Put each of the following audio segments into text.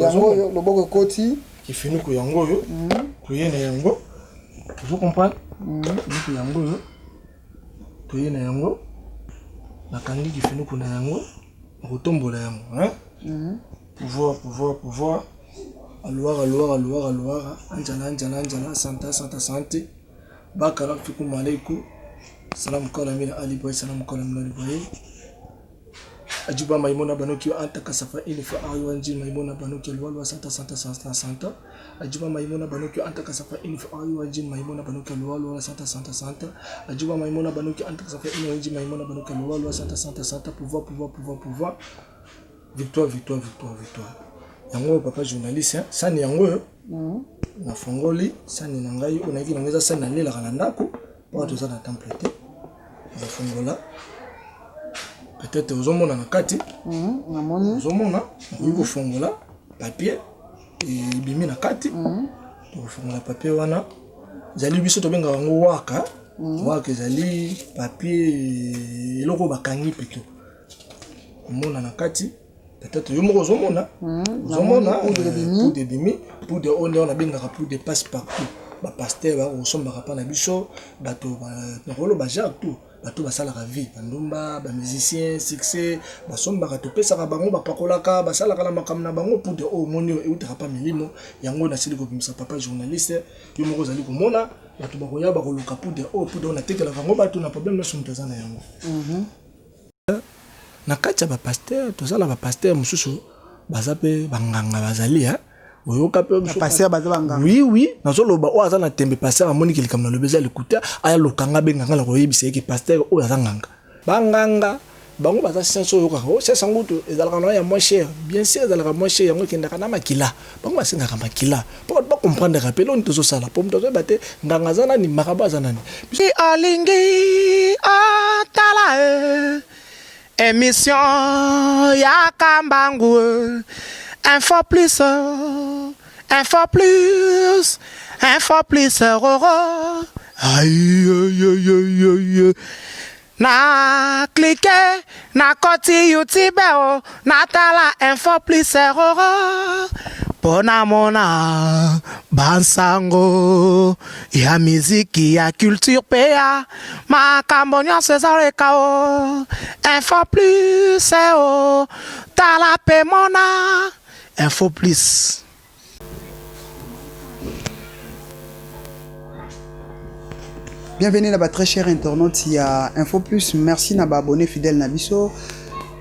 Yango oyo loboko ekoti. Kifinuku yango oyo. Toye na yango. Ozo comprendre? Kifinuku yango oyo. Toye na yango. Nakangi kifinuku na yango. Nakotombola yango, hein? Pouvoir, pouvoir, pouvoir. Aluara, aluara, aluara, aluara. Anjala, anjala, anjala. Santa, santa, sante. Bakala fikum aleikum. Salamu kala mina Ali Ibrahim, salamu kala mina Ali Ibrahim. Ajuba Maimona Banoki anta kasafa ini fa ayu anji Maimona Banoki alwalwa santa santa santa santa. Ajuba Maimona Banoki anta kasafa ini fa ayu anji Maimona Banoki alwalwa santa santa santa. Ajuba Maimona Banoki anta kasafa ini anji Maimona Banoki alwalwa santa santa santa. Pouvoir pouvoir pouvoir pouvoir. Victoire victoire victoire victoire. Yango papa journaliste hein? Sani yango oyo nafongoli sani na ngai oyo nayaki nango eza sani nalelaka na ndako mpo toza na temple te. Nafongola peut-être ozomona na kati, ozomona nakoki kofongola papier ebimi na kati. Tokofongola papier wana, ezali biso tobengaka yango waka. Waka ezali papier eloko bakangi plutôt komona na kati. Peut-être yo moko ozomona, ozomona poudre ebimi. Poudre oyo nde wana abengaka poudre passe partout. Bapasteur bakosombaka mpa na biso, bato nakoloba genre tout, bato basalaka vie, bandumba, bamusicien succès basombaka, topesaka bango, bapakolaka, basalaka na makambo na bango. Poudre oyo omoni oyo eutaka pa milimo yango nasili kobimisa. Papa journaliste, yo moko ozali komona bato bakoya bakoluka poudre oyo. Poudre oyo natekelaka yango bato na problème nyonso moto aza na yango. Na kati ya bapasteur toza na bapasteur mosusu baza mpe banganga bazali, hein? Oyoka mpe oui oui, nazoloba oyo aza na tembe. Pasteur amoniki likambo nalobi eza likuta, aya lokanga abenganga na koyebisa ye ke pasteur oyo aza nganga. Banganga bango baza science oyo oyokaka o science yango to ezalaka na ya moins cher, bien sûr ezalaka moins cher. Yango ekendaka na makila, bango basengaka makila mpo bato bacomprendre pe eloni tozosala, mpo moto azoyeba te nganga aza nani, makabo aza nani. Alingi otala émission ya Kambangu, Info Plus, Info Plus, Info Plus, roro. Aïe, aïe, aïe, aïe. Na clique na koti YouTube o natala Info Plus roro mpo namona bansango ya miziki, ya culture mpe ya makambo nyonso ezaleka o Info Plus o tala mpe mona Info Plus. Bienvenue na très cher internaute ya Info Plus. Merci na ba abonné fidèle na biso.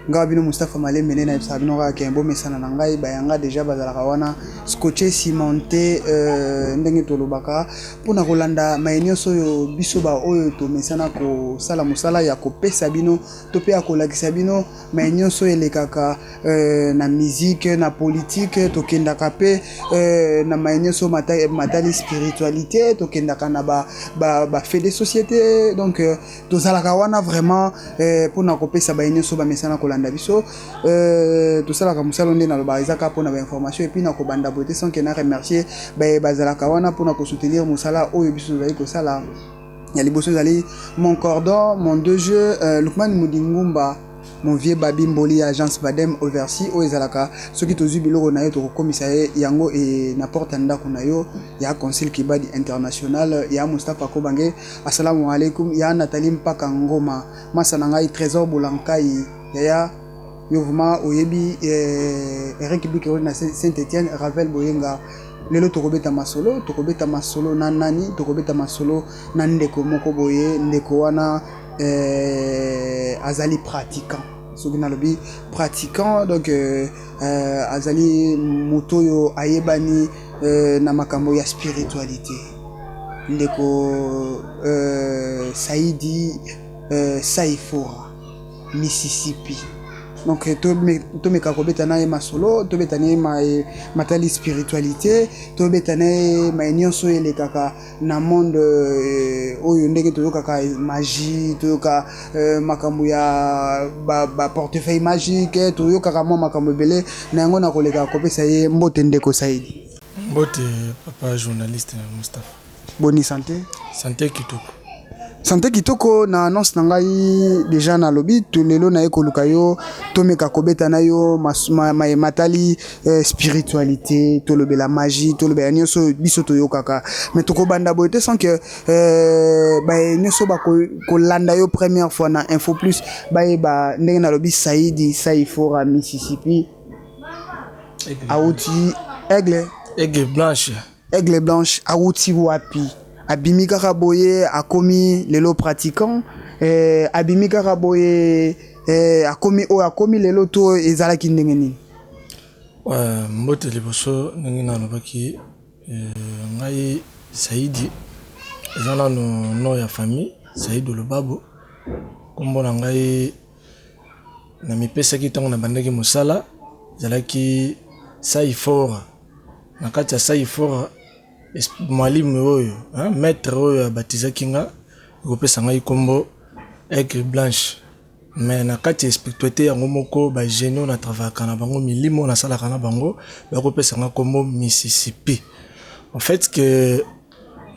Nga bino Mustafa Malembe nde nayebisaka bino kaka ke bomesana na ngai, bayanga déjà bazalaka wana scotché cimenté, ndenge tolobaka mpona kolanda maye nyonso oyo biso ba oyo tomesana kosala mosala ya kopesa bino to mpe ya kolakisa bino maye nyonso oyo elekaka na musique, na politique. Tokendaka mpe na maye nyonso matali spiritualité, tokendaka na ba fait de société. Donc tozalaka wana vraiment mpona kopesa baye nyonso bamesana kolanda biso. Tosalaka mosala nde nalobaka eza kaka mpona bainformation. Et puis na kobanda boye te sans ke na remercier baye bazalaka wana mpona kosoutenir mosala oyo biso tozali kosala. Ya liboso ezali mon cordon, mon deux jeux, Lukman Mudingumba, mon vieux Babi Mboli ya agence Badem Oversi oyo ezalaka soki tozwi biloko na ye tokokomisa ye yango e na porte ya ndako na yo, ya Consul Kibadi International, ya Mustapha Kobange, assalamu alaikum, ya Nathalie Mpaka Ngoma, masa na ngai Trésor Bolankai, yaya yo vraiment oyebi, Eric Bikero na Saint-Étienne, Ravel Boyenga. Lelo tokobeta masolo, tokobeta masolo na nani? Tokobeta masolo na ndeko moko boye. Ndeko wana azali pratiquant. Soki nalobi pratiquant, donc azali moto oyo ayebani na makambo ya spiritualité. Ndeko Saidi Saifora Mississippi. Donc tomeka kobeta na ye masolo, tobeta na ye matali spiritualité, tobeta na ye maye nyonso oyo elekaka na monde oyo, ndenge toyokaka magie, toyoka makambo ya baportefeuille magique, toyokaka mwa makambo ebele na yango. Na koleka kopesa ye mbote, ndeko Saidi. Mbote, papa journaliste Mustapha. Boni santé? Santé kitoko. Sante kitoko na annonce na ngai deja nalobi to lelo naye koluka yo tomeka kobeta na yo maye matali eh, spiritualité, tolobela magie, tolobela nyonso oyo biso toyokaka, mais tokobanda boye te sans que eh, baye nyonso bakolanda yo première fois na Info Plus bayeba ndenge nalobi Saidi Saifora Mississippi awuti Aigle. Aigle Blanche. Aigle Blanche awuti wapi? Abimi kaka boye akomi lelo pratiquant, eh, abimi kaka boye eh, akomi oyo akomi lelo to ezalaki ndenge nini? Ouais, mbote liboso ndenge nalobaki eh, ngai Saidi eza nano nom ya famille Saidi Lobabo, nkombo na ngai namipesaki ntango nabandaki mosala ezalaki Saifora. Na kati ya Saifora mwalimu oyo maître oyo abatizaki nga ekopesa ngai nkombo Aigle Blanche. Mais na kati ya spiritualité yango moko ba géniaux na travaillaka na bango, milimo nasalaka na bango, bakopesa nga nkombo Mississippi. En fait que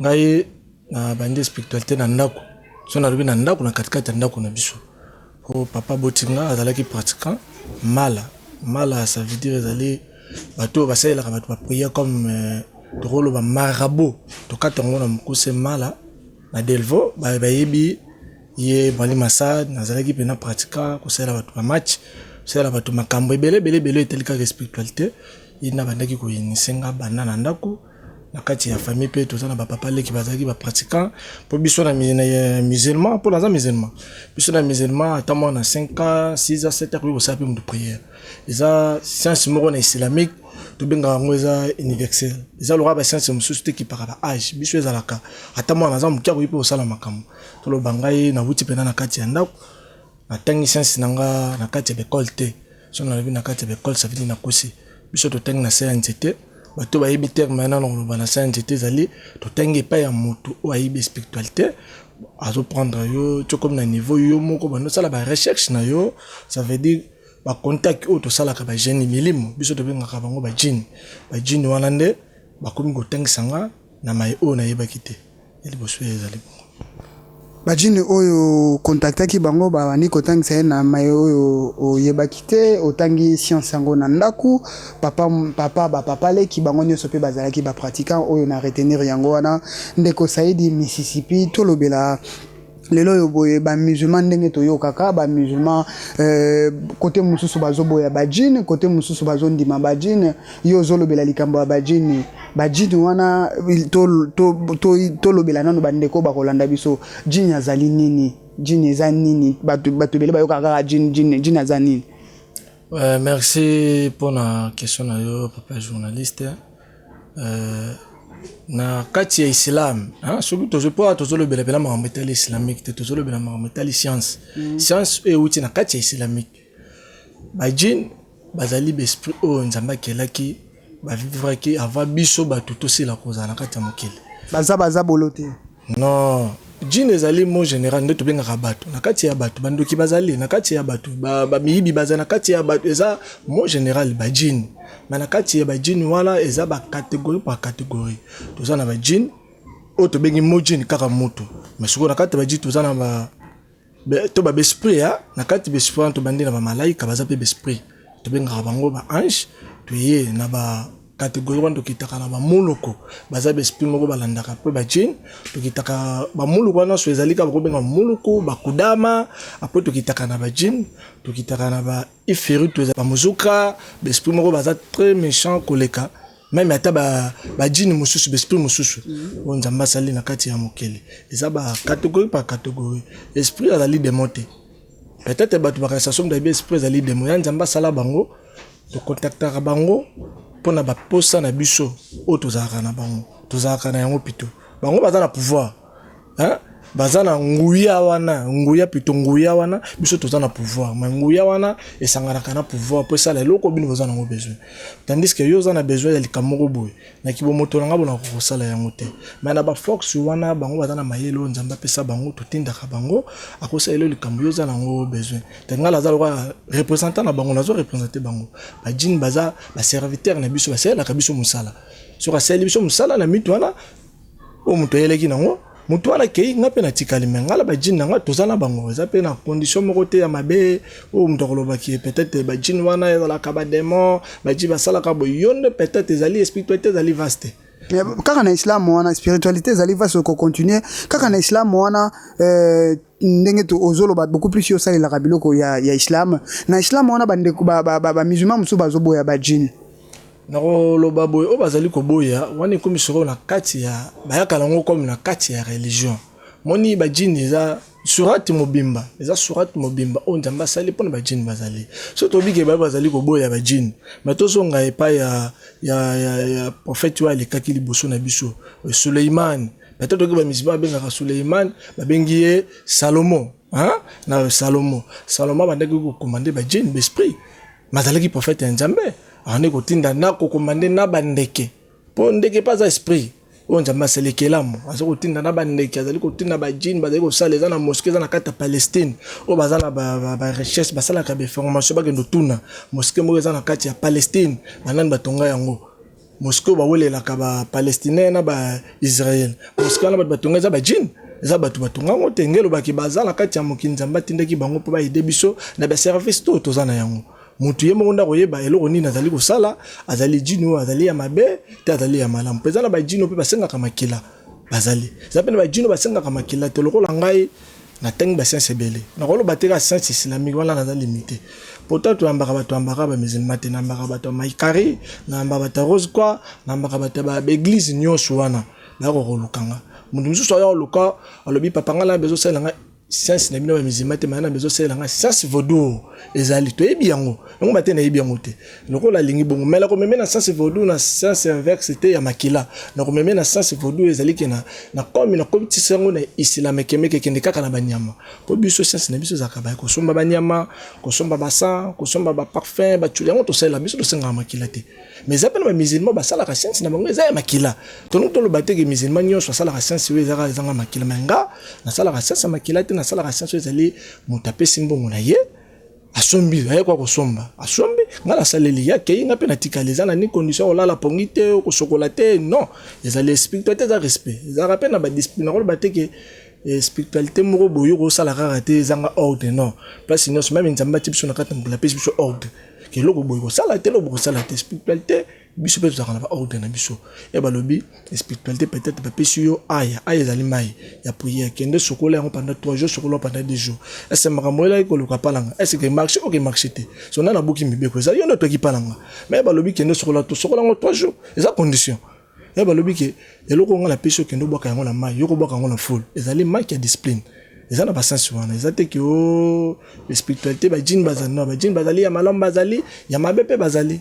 ngai na bandi spiritualité na ndako, so nalobi na ndako, na katikati ya ndako na biso. Po papa boti nga azalaki pratiquant mala. Mala ça veut dire ezali bato oyo basalelaka bato ba prière comme tokoloba marabout, tokata yango na mokuse mala na Delvaux bayebi ye Mwali Masad. Nazalaki mpena pratiquant kosalela bato ba match, kosalela bato makambo ebele ebele ebele etali kaka spiritualité. Ye nde abandaki koyinise nga banda na ndako. Na kati ya famille mpe toza na bapapa leki bazalaki bapratiquant, mpo biso na musulman, mpo naza musulman, biso na musulman ata mwana 5 ans, 6 ans, 7 ans akoki kosala mpe moto prière. Eza science moko na islamique tobengaka yango eza universel, eza lokola bascience mosusu te ekipaka ba age. Biso ezalaka ata mwana aza moke akoki mpe kosala makambo. Toloba ngai nawuti mpena na kati ya ndako, natangi science na nga na kati ya baekole te. So nalobi na kati ya baekole, ça veut dire nakosi. Biso totangi na se ya nzete. Bato bayebi terme wana na koloba na se ya nzete, ezali totangi epai ya motu oyo ayebi spiritualité, azoprendre yo ti okomi na niveau yo moko bando osala ba recherche na yo. Ça veut dire bacontact oyo tosalaka bagene milimo, biso tobengaka bango bajine. Bajine wana nde bakomi kotangisa nga na maye oyo nayebaki te. Ya liboso ezali bongo. Bajine oyo kontaktaki bango babandi kotangisa ye na maye oyo oyebaki te. Otangi science yango na ndako, papa papa bapapa leki bango nyonso mpe bazalaki bapratiquant oyo na retenir yango wana. Ndeko Saidi Mississippi, tolobela lelo oyo boye bamusulman, ndenge toyokaka bamusulman kote mosusu bazoboya bajine, kote mosusu bazondima bajine. Yo ozolobela likambo ya bajine. Bajine wana, tolobela nano bandeko bakolanda biso, jine azali nini? Jine eza nini? Bato ebele bayokaka kaka jine, jine, jine aza nini? Merci mpona question na yo, papa journaliste. Na kati ya islam, soki tozwi mpo tozolobela mpena makambo etali islamique te, tozolobela makambo etali science. Science oyo euti na kati ya islamique, bajine bazali baesprit oyo Nzambe akelaki, bavivraki avant biso bato tosila kozala na kati ya mokili. Baza bolo te? Non, djinn ezali mot général nde tobengaka bato. Na kati ya bato bandoki bazali, na kati ya bato bamiyibi bazali, na kati ya bato eza mot général bajine. Mais na kati ya bajine wana eza bacatégorie par catégorie. Toza na bajine oyo tobengi mot djinn kaka moto, mais sikoyo na kati ya bajine toza na ba to ba baesprit ya na kati. Baesprit wana tobandi na bamalaika, baza mpe baesprit, tobengaka bango ba ange. Toye na ba catégorie wana, tokitaka na bamuluku, baza baesprit moko balandaka mpe bajine. Tokitaka bamuluku wana nyonso ezali kaka bakobenga muluku, bakudama. Apres tokitaka na bajine, tokitaka na ba iferitu, eza bamuzuka, baesprit moko baza très méchant koleka même ata bajini mosusu, baesprit mosusu oyo Nzambe asali na kati ya mokili. Eza bacatégorie par catégorie. Esprit azali démon te. Peut-être bato bakanisa soki bayebi esprit ezali démon ya Nzambe asala bango, tokontaktaka bango mpona baposa na biso oyo tozalaka na bango, tozalaka na yango pito. Bango baza na pouvoir, hein? Baza na nguya wana, nguya pito, nguya wana biso toza na pouvoir, mais nguya wana esanganaka na pouvoir mpo esala eloko bino boza nango besoin. Tandis que yo oza na besoin ya likambo moko boye, na kibomoto na nga bona kosala yango te, mais na baforce wana bango baza na mayele oyo Nzambe apesa bango, totindaka bango, akosala elo likambo yo oza nango besoin te. Ngai naza lokola représentant na bango, nazo représente bango. Bajine baza baserviteur na biso, basalelaka biso mosala. Soki asaleli biso mosala na mitu wana oyo moto ayelaki nango. Moto wana akei, nga mpe natikali, me nga na bajine na nga toza na bango, eza mpe na condition moko te ya mabe oyo moto akolobaki peut-être bajine wana ezalaka bademon, bajine basalaka boye. Yo nde peut-être ezali spiritualité, ezali vaste. Kaka na islam wana spiritualité ezali vaste, okocontinue kaka na islam wana. Ndenge ozoloba beaucoup plus, yo osalelaka biloko ya islam. Na islam wana, bandeko bamusulman mosusu bazoboya bajine. Nakoloba boye, oyo bazali koboya wana ekomi sikoyo na kati ya bayaka nango komi na kati ya religion. Moni, bajini eza surate mobimba, eza surate mobimba oyo Nzambe asali mpona bajini. Bazali so tobike baye bazali koboya bajini, me tozonga epai ya prophète oyo alekaki liboso na biso, Suleiman. Peut-être oki bamusulman babengaka Suleiman, babengi ye Salomo, hein? Na Salomo, Salomo abandaki kocommander bajini, baesprit. Bazalaki prophète ya Nzambe, abandi kotinda na kocommander na bandeke, mpo ndeke mpe aza esprit oyo Nzambe asali ekelamu. Aza kotinda na bandeke, azali kotinda bajini, bazali kosala. Eza na mosquée, eza na kati ya Palestine, oyo baza na barecherche, basalaka bainformation, bakende otuna mosquée moko eza na kati ya Palestine, banani batonga yango. Mosquée oyo bawelelaka bapalestinien na baisrael, mosquée wana bato batonga eza bajini, eza bato batonga yango te. Nge elobaki baza na kati ya mokili, Nzambe atindaki bango mpo baaider biso na baservice to toza na yango. Motu ye moko nde akoyeba eloko nini azali kosala, azali jini oyo azali ya mabe te, azali ya malamu. Mpe eza na bajini mpe basengaka makila, bazali eza mpe na bajini oyo basengaka makila te. Lokola ngai natangi bascience ebele, nakoloba te ka science islamique wana naza limité. Pourtant toyambaka bato, yambaka bamusulman te, nayambaka bato ya maikari, nayambaka bato ya rose croix, nayambaka bato ya baeglise nyonso wana. Bayaka kolukanga, moto mosusu aya koluka, alobi: "Papa, ngai na bezosalela ngai science na bino bamusulman te, mayana bezosalela ngai science vaudou." Ezali toyebi yango, yango bate nayebi yango te. Lokola alingi bongo, mais nakomeme na science vaudou, na science inverse te ya makila. Nakomeme na science vaudou ezali ke na komi nakomitisa yango na islam, ekemeke ekende kaka na banyama, mpo biso science na biso ezalaka baya kosomba banyama, kosomba basan, kosomba baparfum, baculi. Yango tosalela biso, tosengaka makila te. Mais eza mpe na bamusulman basalaka science na bango eza ya makila. Tolingi toloba te ke musulman nyonso asalaka science oyo ezaka ezanga makila. Mais nga nasalaka science ya makila te, nasalaka science oyo ezali moto apesi mbongo na ye, asombi, aye kwa kosomba, asombi, nga nasaleli ye, akei, nga mpe natikali. Eza na ni condition kolala pongi te, kosokola te, non. Ezali spiritualité, eza respect, ezalaka mpe na badiscipline. Nakoloba te ke spiritualité moko boye kosala kaka te ezanga ordre, non. Place nyonso, même Nzambe atie biso na kati na mokili, apesi biso ordre ke eloko boye kosala te, eloko boye kosala te. Spiritualité, biso mpe tozalaka na baordre na biso. E balobi spiritualité, peut-être bapesi yo aya, aya ezali mai ya prière, kende sokola yango pendant 3 jours, sokola pendant 2 jours. Ese makambo elaki koluka palanga, est-ce que marché oke marché te? So nana nabuki mibeko, ezali yo nde otoki palanga. Mais balobi kende sokola, to sokola yango 3 jours, eza condition. E balobi ke eloko nga napesi, okende obwaka yango na mai, yo kobwaka yango na fulu, ezali manque ya discipline. Eza na basensi wana, eza te ke o spiritualité bajini bazali, no. Bajini bazali ya malamu, bazali ya mabe mpe bazali.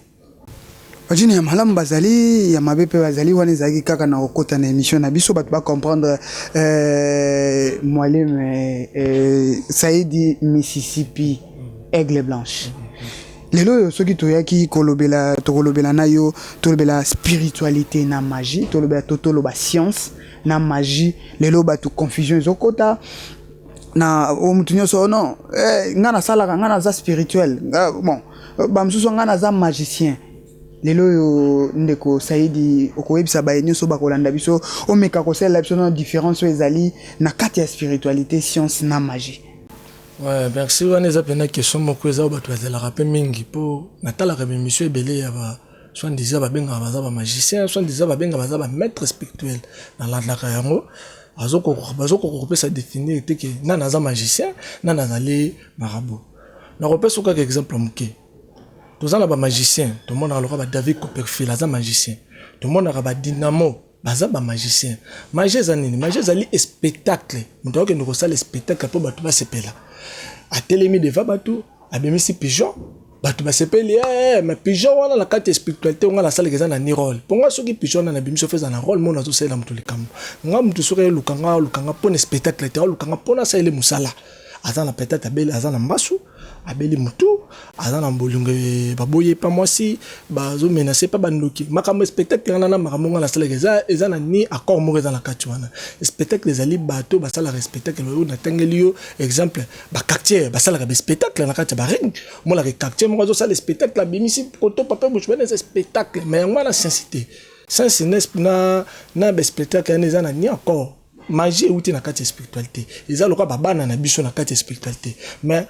Bajini ya malamu bazali, ya mabe mpe bazali. Wana ezalaki kaka na kokota na émission na biso, bato bacomprendre. Mwalimu Saidi Mississippi Aigle Blanche, lelo oyo soki toyaki kolobela, tokolobela na yo, tolobela spiritualité na magie, tolobela to toloba science na magie. Lelo bato confusion ezokota na o mutu nyonso. Non, nga nasalaka, nga naza spirituel. Bon, bamosusu nga naza magicien. Lelo oyo, ndeko Saidi, okoyebisa baye nyonso bakolanda biso, omeka kosalela biso na différence oyo ezali na kati ya spiritualité, science na magie. Ouais, merci. Wana eza mpena question moko eza oyo bato bazelaka mpe mingi, mpo natalaka baémission ebele ya ba soi-disant babengaka baza bamagicien, soi-disant babengaka baza bamaître spirituel. Nalandaka yango, bazokoka kopesa définir te ke nani aza magicien, nani azali marabout. Nakopesa kaka exemple moke. Toza na bamagicien, tomonaka lokola ba David Copperfield aza magicien, tomonaka badinamo baza bamagicien. Magie eza nini? Magie ezali spectacle. Moto akokende kosala spectacle mpo bato basepela. Atelemi devant bato, abimisi pigeon, bato basepeli. Mais pigeon wana, na kati ya spiritualité nga nasalaka, eza na ni rôle mpo nga soki pigeon wana nabimisi, ofo eza na rôle mona azosalela moto likambo. Nga moto soki ayeluka nga, alukanga mpona spectacle te, alukanga mpona asalele mosala. Aza na peut-être abeli, aza na mbasu, abeli motu, aza na bolingo, baboyi epa mwasi, bazomenacer epa bandoki. Makambo spectacle wana na makambo nga nasalaka eza na ni accord moko eza na kati wana. Spectacle ezali bato basalaka spectacle oyo natangeli yo exemple, baquartier basalaka baspectacle na kati ya baring. Omonaka quartier moko azosala spectacle, abimisi koto papa mosu wana, eza spectacle. Mais yango wana science te. Science na baspectacle wana eza na ni accord. Magie euti na kati ya spiritualité, eza lokola babana na biso na kati ya spiritualité. Mais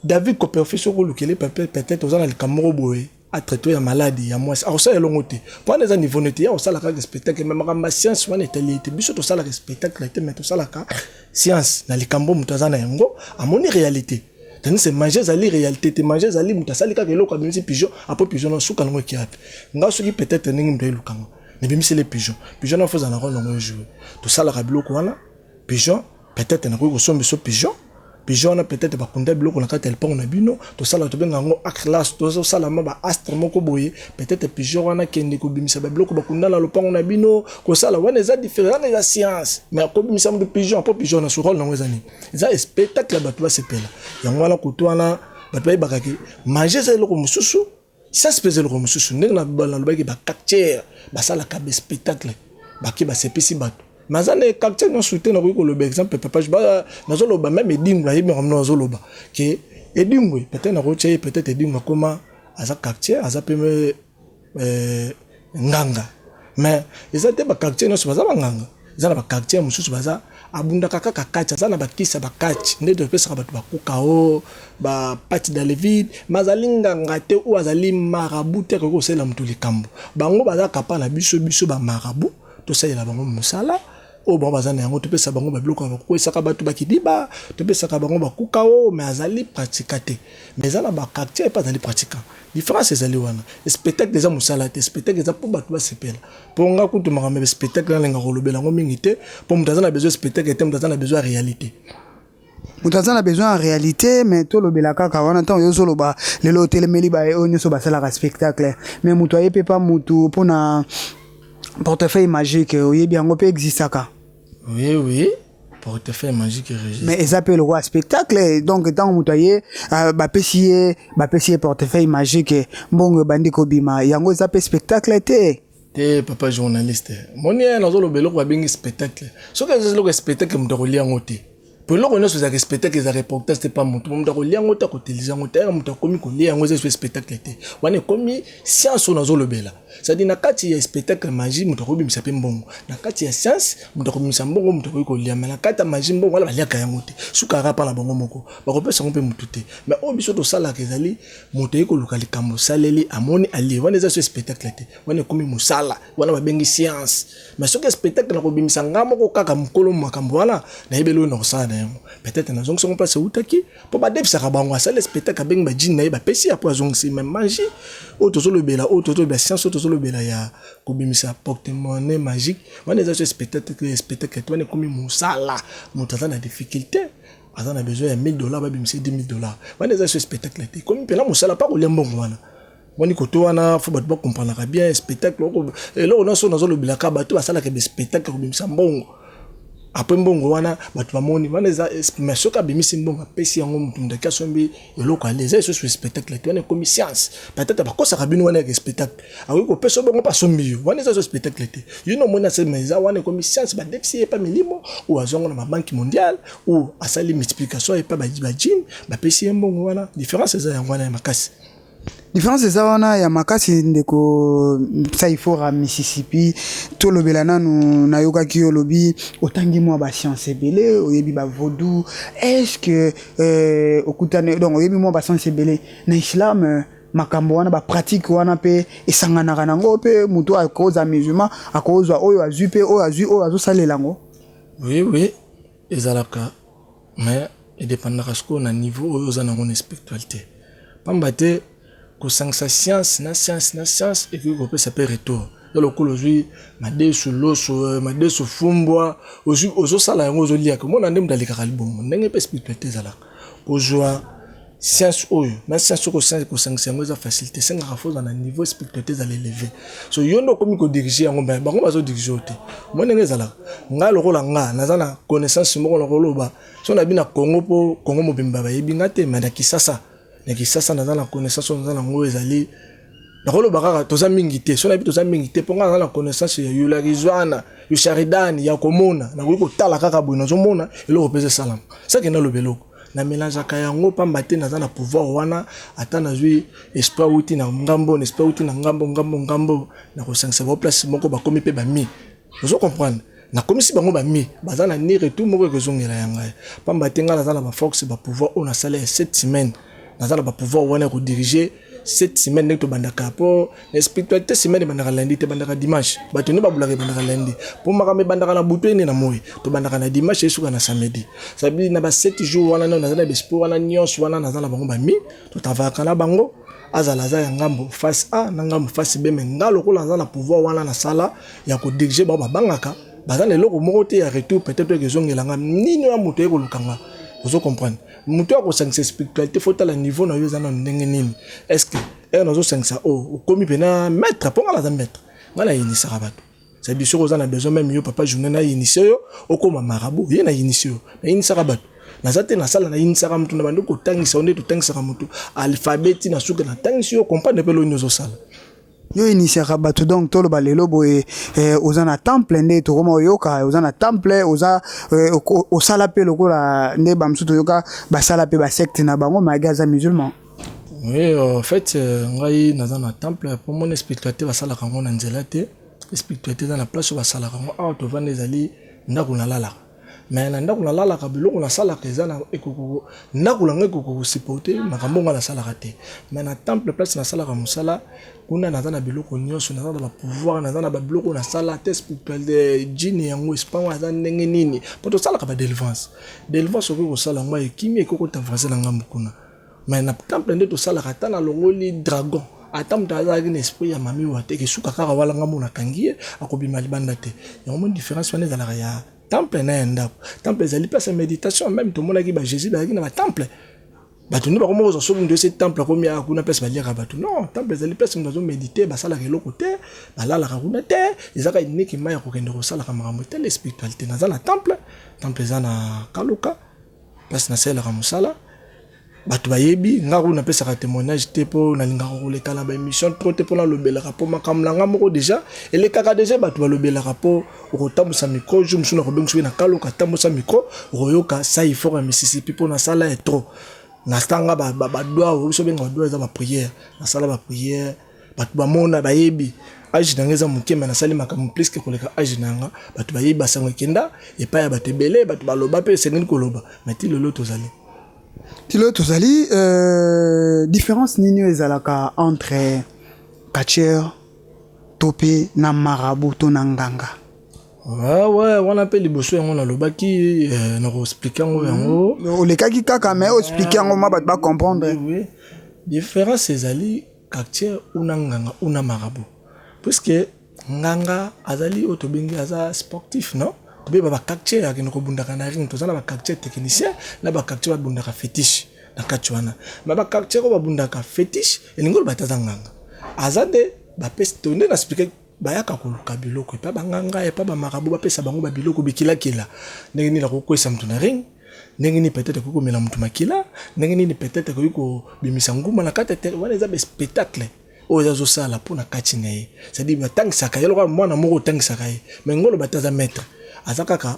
David Copperfield, soki olukeli peut-être oza na likambo moko boye, atraite ya maladi ya mwasi, akosala elongo te, po wana eza niveau nete ya kosala kaka spectacle. Mais makambo ya science wana etali ye te. Biso tosalaka spectacle te, mais tosalaka science na likambo moto aza na yango, amoni réalité, tandis que magie ezali réalité te. Magie ezali moto asali kaka eloko, abimisi pigeon, après pigeon na suka nango eki ape. Nga soki peut-être ndenge moto ayelukanga, nabimiseli pigeon, pigeon na fo ezala na role nango ejoue. Tosalaka biloko wana, pigeon peut-être nakoki kosomba biso pigeon, pigeon wana peut-être bakunda biloko na kati ya lipango na bino. Tosala, tobenga yango aclas, tozosala ma baastre moko boye. Peut-être pigeon wana kende kobimisa babiloko bakunda na lopango na bino. Kosala wana eza différent, wana eza science. Mais kobimisa moto pigeon, mpo pigeon na role nango eza nini? Eza spectacle ya bato basepela yango wana. Kutu wana bato bayebaka ke magie eza eloko mosusu, science mpe eza eloko mosusu. Ndenge nalobaki, baquartier basalaka baspectacle, bake basepesi bato, mais aza na quartier nyonso te. Nakoki koloba exemple, papa, nazoloba même Edingwe, ayebi makambo. Nazoloba ke Edingwe, peut-être nakotia ye, peut-être Edingwe akoma aza quartier, aza mpe nganga, mais eza te baquartier nyonso baza banganga. Eza na baquartier mosusu baza abundaka kaka kati, aza na bakisi ya bakati nde topesaka bato bakuka o bapati dans le vide, mais azali nganga te oyo azali marabout te, akoki kosalela moto likambo. Bango baza kapa na biso, biso bamarabout tosalela bango mosala oyo bango baza na yango. Topesa bango babiloko ya bakwesaka bato bakidiba, topesaka bango bakuka o, mais azali pratiquant te. Mais eza na baquartier epe azali pratiquant. Différence ezali wana. Spectacle eza mosala te, spectacle eza mpo bato basepela. Mpo nga kutu makambo ya spectacle nalenga kolobela yango mingi te, mpo moto aza na besoin spectacle te, moto aza na besoin ya réalité. Moto aza na besoin ya réalité, mais tolobela kaka wana. Ntango yo ozoloba lelo, otelemeli baye oyo nyonso basalaka spectacle, mais moto aye mpe pa motu mpona portefeuille magique, oyebi yango mpe existaka? Oui, portefeuille magique. Mais eza mpe lokola spectacle. Donc ntango moto aye, bapesi ye portefeuille magique, mbongo ebandi kobima, yango eza mpe spectacle te? Te, papa journaliste, moni ye nazoloba eloko babengi spectacle. Soki eza eloko ya spectacle, moto akolia yango te, po eloko nyonso ezalaka spectacle, eza reportage te. Pa moto, moto akolia yango te, akotelize yango te. Yaka moto akomi kolia yango, eza so spectacle te, wana ekomi science oyo nazolobela. C'est-à-dire na kati ya spectacle magie, moto akobimisa mpe mbongo. Na kati ya science, moto akobimisa mbongo, moto akoki kolia. Mais na kati ya magie, mbongo wana baliaka yango te, sukaka mpa na bango moko, bakopesa yango mpe motu te. Mais oyo biso tosalaka ezali moto aye koluka likambo, osaleli, amoni, alie, wana eza so spectacle te, wana ekomi mosala, wana babengi science. Mais soki spectacle na kobimisa nga moko kaka mokolo makambo wana, nayebeli oyo na kosala na yango, peut-être nazongisi yango place eutaki, mpo badebisaka bango. Asali spectacle, abengi bajini na ye, bapesi ya mpo azongisi. Mais magie oyo tozolobela, oyo tozolobela science, oyo tozolobela ya kobimisa porte-monnaie magique, wana eza so spectacle te, wana ekomi mosala. Moto aza na difficulté, aza na besoin ya 1000 $, babimisa 10 000 $, wana eza so spectacle te, ekomi mpena mosala mpa kolia mbongo wana. Moni koto wana, fo bato bakomprenaka bien spectacle. Eloko nyonso nazolobelaka, bato basalaka baspectacle kobimisa mbongo, après mbongo wana bato bamoni, wana eza. Mais soki abimisi mbongo, apesi yango motu, moto aki asombi eloko ale, eza lisusu spectacle te, wana ekomi science. Peut-être bakosaka bino wana yaka spectacle, akoki kopesa bongo mpe asombi yo, wana eza so spectacle te. Yo no omoni ase, mais eza wana ekomi science. Badefisi ye epa milimo oyo azwango na babanque mondiale, oyo asali multiplication epa bajine, bapesi ye mbongo wana. Différence eza yango wana ya makasi. Différence eza wana ya makasi. Ndeko Saifora Mississippi, tolobela nanu. Nayokaki yo olobi otangi mwa bascience ebele, oyebi bavaudou. Est ce que okutani, donc oyebi mwa bascience ebele na islam, makambo wana, bapratique wana mpe esanganaka nango mpe moto akozwa musulman, akozwa oyo azwi mpe oyo azwi oyo azosalela yango? Oui, ezalaka, mais edépendaka sikoyo na niveau oyo oza nango na spiritualité, pamba te kosangisa science na science na science ekoki kopesa mpe retour. Yo lokola ozwi madesu, loso, madesu, fumbwa, ozosala yango, ozoliaka, omona nde moto alekaka libongo. Ndenge mpe spiritualité ezalaka, kozwa science oyo na science oyo, kosangisa yango eza facile te. Esengaka fo ozala na niveau spiritualité ezala élevé. So yo nde okomi kodirige yango, mais bango bazodirige yo te. Mo ndenge ezalaka, ngai lokola nga naza na connaissance moko, nakoloba so nabi na Congo, mpo Congo mobimba bayebi nga te, mais na Kisasa, na Kisasa naza na connaissance oyo naza nango. Ezali nakoloba kaka toza mingi te, so nayebi toza mingi te, mpo nga naza na connaissance ya yularizwana yusharidani ya komona. Nakoki kotala kaka boye, nazomona eloko mpenza esalama. Saki naloba eloko, namélangeaka yango, pamba te naza na pouvoir wana. Ata nazwi esprit awuti na ngambo na esprit awuti na ngambo, ngambo, ngambo, nakosangisa bao place moko, bakomi mpe bami. Ozo comprendre? Nakomisi bango ba mi, baza na ni retour moko ekozongela ya ngai. Pamba te ngai naza na ba force, ba pouvoir oyo nasala ya 7 semaines. Naza na ba pouvoir wana ya ko diriger 7 semaines ndenge tobandaka po na spiritualité semaine ebandaka lundi te, ebandaka dimanche. Bato nde babulaka ebandaka lundi. Po makambo ebandaka na butu ene na moi. Tobandaka na dimanche esuka na samedi. Ça veut dire na ba 7 jours wana naza na ba esprit wana nyonso wana naza na bango ba mi, totravayaka na bango. Azala aza ya ngambo face A na ngambo face B, mais nga lokola naza na pouvoir wana nasala ya ko diriger bango, babangaka baza na eloko moko te ya retour peut-être oyo ekozongela nga nini oyo moto aye koluka nga. Ozo comprendre? Moto oyo akosangisa spiritualité, faut tala niveau na yo eza nanu ndenge nini. Est-ce que heure nazosangisa oyo okomi pena maître? Mpo nga naza maître, nga nayinisaka bato. C'est-à-dire soki oza na besoin même yo papa journée na initier yo okoma marabout, ye na initier yo, nayinisaka bato. Naza te nasala, nayinisaka motu na bandi kotangisa yo nde totangisaka motu alphabet ti na suka, natangisi yo comprendre mpe loni ozosala. Yo initiaka bato, donc toloba lelo boye oza na temple nde tokoma oyoka oza na temple, oza osala mpe lokola nde bamosusu toyoka basala mpe basecte na bango malgré aza musulman. Oui, en fait ngai naza na temple mpo mona spiritualité basalaka yango na nzela te. Spiritualité eza na place oyo basalaka yango. Awa tovanda ezali ndako nalalaka, mais na ndako nalalaka biloko nasalaka eza na ekoko, ndako na ngai ekoki kosupporte makambo ngai nasalaka te. Mais na temple place nasalaka mosala kuna, naza na biloko nyonso, naza na bapouvoir, naza na babiloko nasala te spiritualité jini yango espango aza ndenge nini mpo tosalaka badelivrance. Délivrance okoki kosala yango ekimi, ekoki kota voisin na ngambo kuna. Mais na temple nde tosalaka, ata nalongoli dragon, ata moto azalaki na esprit ya mami wa te, esuka kaka wala ngambo nakangi ye, akobima libanda te. Yango moni différence wana ezalaka ya temple na ya ndako. Temple ezali place ya méditation. Même tomonaki ba Jésus bazalaki na batemple. Bato nde bakoma kozwa soki moto ese temple akomi aya kuna place baliaka bato. Non, temple ezali place moto azomédite, basalaka eloko te, balalaka kuna te, ezaka uniquement ya kokende kosalaka makambo etali spiritualité. Naza na temple, temple eza na Kaluka, place nasalelaka mosala. Bato bayebi nga kuna, napesaka témoignage te mpo nalingaka koleka na baémission trop te, mpo nalobelaka mpo makambo na nga moko déjà elekaka déjà, bato balobelaka. Mpo okotambusa micro jour mosusu nakobengi soki na Kaluka, tambusa micro, okoyoka sai fort ya Mississippi mpo nasala ya trop. Nasanga badua, biso benga badua, eza baprière. Nasala baprière, bato bamona, bayebi. Age na nga eza moke, mais nasali makambo plus que koleka age na nga. Bato bayebi, basango ekenda epai ya bato ebele, bato baloba mpe esengeli koloba. Mais ti lelo tozali. Ti lelo tozali. Différence nini oyo ezalaka entre catcheur to mpe na marabout to na nganga? Ouais, wana mpe liboso yango nalobaki, nakoexplike yango yango. Olekaki kaka, mais oexplike yango ma bato bacomprendre. Oui, différence ezali catcheur una nganga una marabout, puisque nganga azali oyo tobengi aza sportif. Non, tobeba bacatcheur akende kobundaka na ring. Toza na bacatcheur technicien na bacatcheur babundaka fétiche na kati wana. Mais bacatcheur oyo babundaka fétiche, elingi oloba te aza nganga, aza nde bapesi to nde na explike. Bayaka koluka biloko epa banganga, epa bamarabout, bapesa bango babiloko bikilakila. Ndenge nini akokwesa moto na ring? Ndenge nini peut-être akoki komela moto makila? Ndenge nini peut-être akoki kobimisa nguma na kati ya tere? Wana eza baspectacle oyo azosala mpo na kati na ye. C'est-à-dire batangisaka ye lokola mwana moko, otangisaka ye, mais ngolo bato aza maître, aza kaka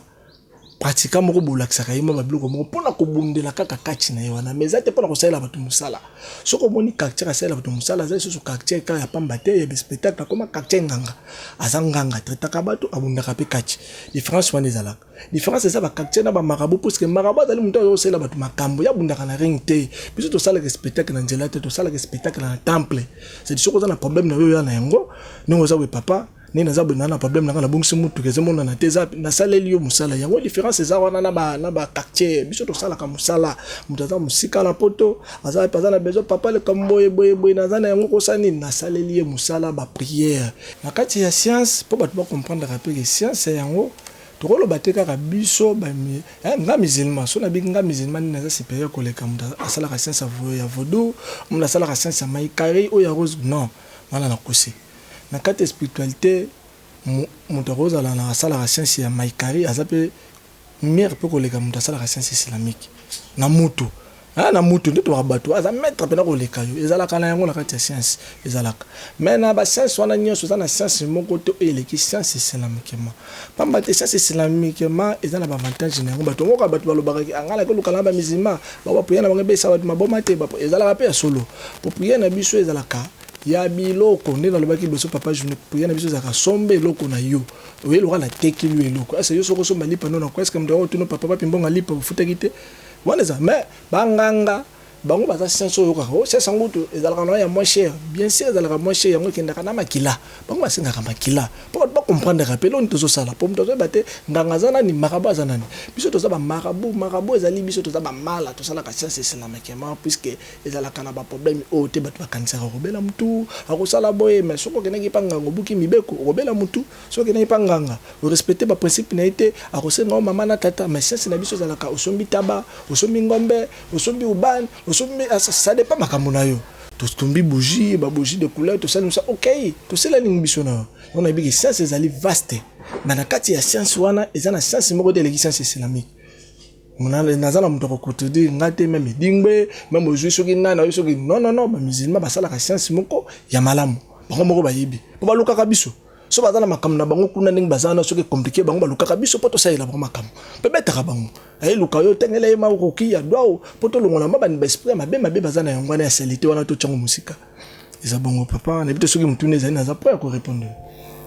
pratika moko, bolakisaka ye mwa babiloko moko mpona kobundela kaka kati na ye wana, mais eza te mpona kosalela bato mosala. Soki omoni catcheur asalela bato mosala, aza lisusu catcheur kaka ya pamba te ya baspectacle, akoma catcheur nganga. Aza nganga, traitaka bato, abundaka mpe kati. Différence wana ezalaka, différence eza bacatcheur na bamarabout, puisque marabout azali moto azosalela bato makambo, ya abundaka na ring te. Biso tosalaka spectacle na nzela te, tosalaka spectacle na temple. C'est soki oza na problème na yo, oya na yango ndenge oza boye: "Papa, ndenge naza boye, naa na problème nanga, nabongisi mutuka, ezomonana te." Eza nasaleli yo mosala yango. Différence eza wana na bacatcheur. Biso tosalaka mosala, moto aza mosika na poto, aza na besoin: "Papa, likambo boye boye boye, naza na yango, kosala nini?" Nasaleli ye mosala, baprière na kati ya science, mpo bato bacomprendreka mpe ke science yango tokoloba te kaka biso nga musulman. So nabiki nga musulman, nini naza supérieur koleka moto asalaka science ya vaudou, moto asalaka science ya maikari oyo ya rose? Non, wana nakosi. Na kati ya spiritualité, moto akozala na asalaka science ya maikari aza mpe mieux mpe koleka moto asalaka science islamique. Na mutu na mutu nde tobaka bato aza maître mpena koleka yo. Ezalaka na yango na kati ya science, ezalaka. Mais na bascience wana nyonso, eza na science moko te oyo eleki science islamiquement, pamba te science islamiquement eza na baavantage na yango. Bato moko, bato balobaka anga naki oluka na bamusulman, baprière na bango ebesa bato maboma te. Ezalaka mpe ya solo, po prière na biso ezalaka Ya biloko nde nalobaki liboso papa journée prière na biso ezalaka somba eloko na yo oye lokola natekeli yo eloko ese yo soki osomba lipa no na ko eske moto yango otuna papa wapi mbongo ya lipa ofutaki te wana eza mais banganga bango baza science oyo oyokaka o science yango kutu ezalaka na ya moins cher bien sûr ezalaka moins cher yango ekendaka na makila bango basengaka makila mpo bato bacomprendreka mpe eloko nini tozosala mpo moto azoyeba te nganga aza nani marabu aza nani biso toza bamarabu marabu ezali biso toza bamala tosalaka science islamiquement puisque Ezalaka na ba problème oyo te batu bakanisaka okobela mutu akosala boye mais soki okendaki epa nganga obuki mibeko okobela mutu soki okendaki epa nganga o respecter ba principe na ye te akosenga yo mama na tata mais science na biso ezalaka osombi taba osombi ngombe osombi ubane osombi ça depend makambo na yo totumbi bougie ba bougie de couleur tosali mosa ok tosala nini biso na yo yango nayebi ke science ezali vaste mais na kati ya science wana eza na science moko te eleki science islamique. Naza na moto ya ko contredire nga te meme edingwe meme ozui soki nani ayoki soki non non non ba musulman basalaka science moko ya malamu bango moko bayebi po balukaka biso so baza na makambo na bango kuna ndenge baza wana soki compliqué bango balukaka biso po tosalela bango makambo pe betaka bango ayeluka yo tengela ye makoki ya dwao po tolongola ma ba esprit ya mabe mabe baza na yango wana ya salite wana totyango mosika Eza bongo papa, nayebi te soki motuna ezali naza prêt ya ko répondre.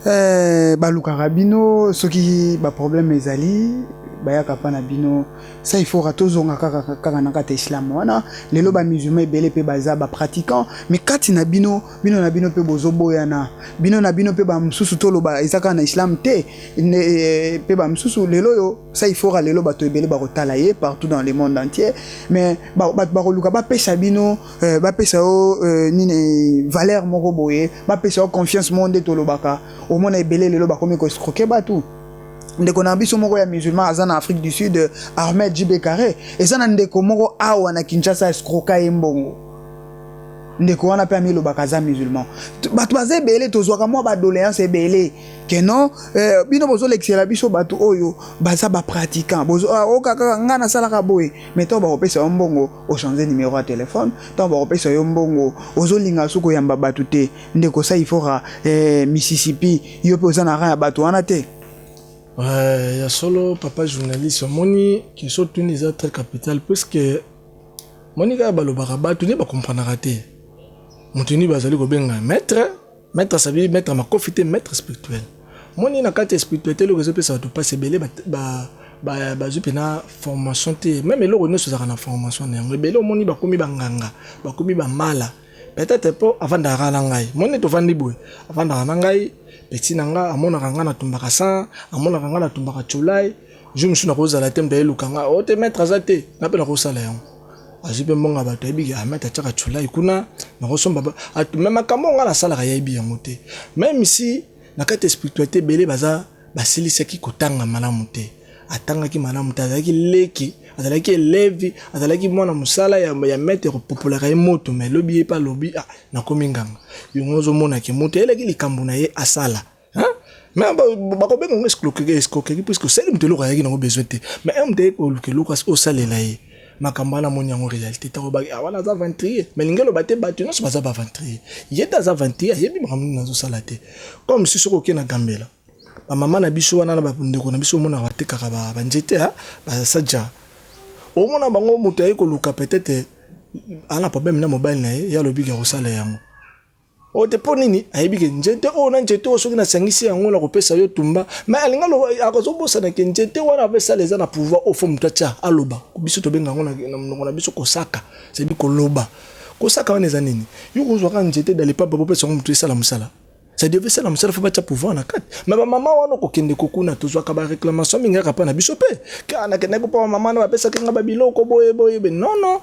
Eh, balukaka bino soki ba problème ezali bayaka pa na bino ça il faut tozonga kaka kaka na kati ya islam wana lelo ba musulman ebele pe baza ba pratiquant mais kati na bino bino na bino pe bozoboyana bino na bino pe ba mosusu toloba eza kaka na islam te eh, pe ba mosusu lelo oyo ça il faut lelo bato ebele bakotala ye partout dans le monde entier mais bato bakoluka bapesa bino Eh, bapesa yo eh, nini valeur moko boye bapesa yo confiance moko nde tolobaka omona ebele lelo bakomi koescroke bato ndeko na biso moko ya musulman aza na afrique du sud ahmed jb carré eza na ndeko moko awa na kinshasa escroka ye mbongo ndeko wana mpe amilobaka aza musulman bato baza ebele tozwaka mwa badoléance ebele que non eh, bino bozolekisela biso bato oyo baza bapratiquant oka ah, kaka ngai nasalaka boye mais ntango bakopesa yo mbongo ochange numero ya telefone ntango bakopesa yo mbongo ozolinga soki koyamba bato te ndeko saifora eh, mississippi yo mpe oza na rang ya bato wana te Ouais, ya solo papa journaliste omoni question otuni eza très capital puisque moni kaka balobaka bato nde bakompranaka te moto nini bazali kobenga maître Maitre asabi maitre makofi te maitre spirituel. Moni na kati ya spiritualité eloko ezopesa bato mpasi ebele bazwi mpena formation te meme eloko nyonso ezalaka na formation na yango ebele omoni bakomi banganga bakomi bamala peut-être mpo avandaka na ngai moni tovandi boye avandaka na ngai peti na ngai amonaka ngai natumbaka san amonaka ngai natumbaka colai jour mosusu nakozala te moto ayeluka ngai o te maitre aza te ngai mpe nakosala yango azwi mpe mbongo ya bato ayebi ke ahmed atiaka culai kuna nakosomba me makambo oyo ngai nasalaka yayebi yango te meme si na kati ya spiritualité ebele baza basilisaki kotanga malamu te atangaki malamu te azalaki leki azalaki eleve azalaki mwana mosala ya, ya maître kopopolaka ye moto me lobi ye mpe alobi ah, nakomi nganga yango ozomona ke moto ayelaki likambo na ye asala Hein? Mais bakobenga yango escroquerie, escroquerie puisque osali moto eloko ayaki nango besoin te. Mais un moto ayaki koluka eloko osalela ye. Makambo wana amoni yango réalité ntango baki ah, wana aza aventurier. Mais lingi eloba te bato nyonso baza ba aventurier. Ye te aza aventurier, ayebi makambo nini azosala te. Comme si soki okei na Gambela, ba mama na biso wana na bandeko na biso omonaka batekaka banzete basaja. Omona bango moto aye koluka peut-être ana problème na mobali na ye, ye alobi ke akosala yango. Oyo te mpo nini ayebi ke nzete oyo na nzete oyo soki nasangisi yango na kopesa yo tumba mais alinga akozobosana ke nzete wana apesala eza na pouvoir oyo fo moto atya aloba biso tobenga yango na monoko na biso kosaka sebi koloba kosaka wana eza nini yo kozwaka nzete dalepapa bopesa yango moto esala mosala ça devait esala mosala fo batya pouvoir na kati mais bamama wana okokende kokuna tozwaka baréclamation mingi kaka mpa na biso mpe kaka nakendaki mpo bamama na bapesaki nga babiloko boye boye non non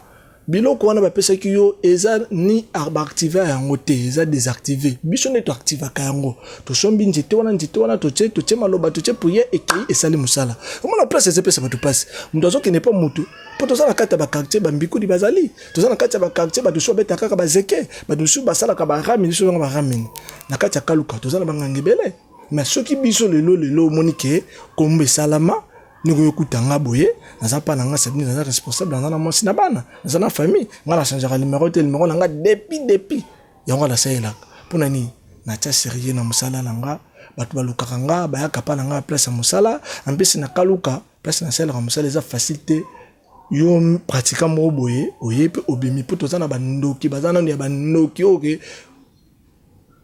Biloko wana bapesaki yo eza ni ba activa yango te eza desactive biso nde to activaka yango tosombi nzete wana nzete wana totie totie maloba totie prière ekei esali mosala omona place ezopesa bato mpasi moto azokende mpo moto mpo toza na kati ya bakartier bambikudi bazali toza na kati ya bakartier bato mosusu babetaka kaka bazeke bato mosusu basalaka baramini biso zonga baramini na kati ya kaluka toza na banganga ebele mais soki biso lelo lelo omoni ke kombo esalama ndenge oyo okuta nga boye naza pa na nga sabine naza responsable naza na mwasi na bana naza na famille nga na changeaka numero te numero na nga depuis depuis yango nasalelaka mpo na nini natia serieux na mosala na nga bato balukaka nga bayaka pa na nga place ya mosala ampesi nakaluka place nasalelaka mosala eza facile te yo pratiquant moko boye oye mpe obimi mpo toza na bandoki baza nanu ya bandoki oyo ke.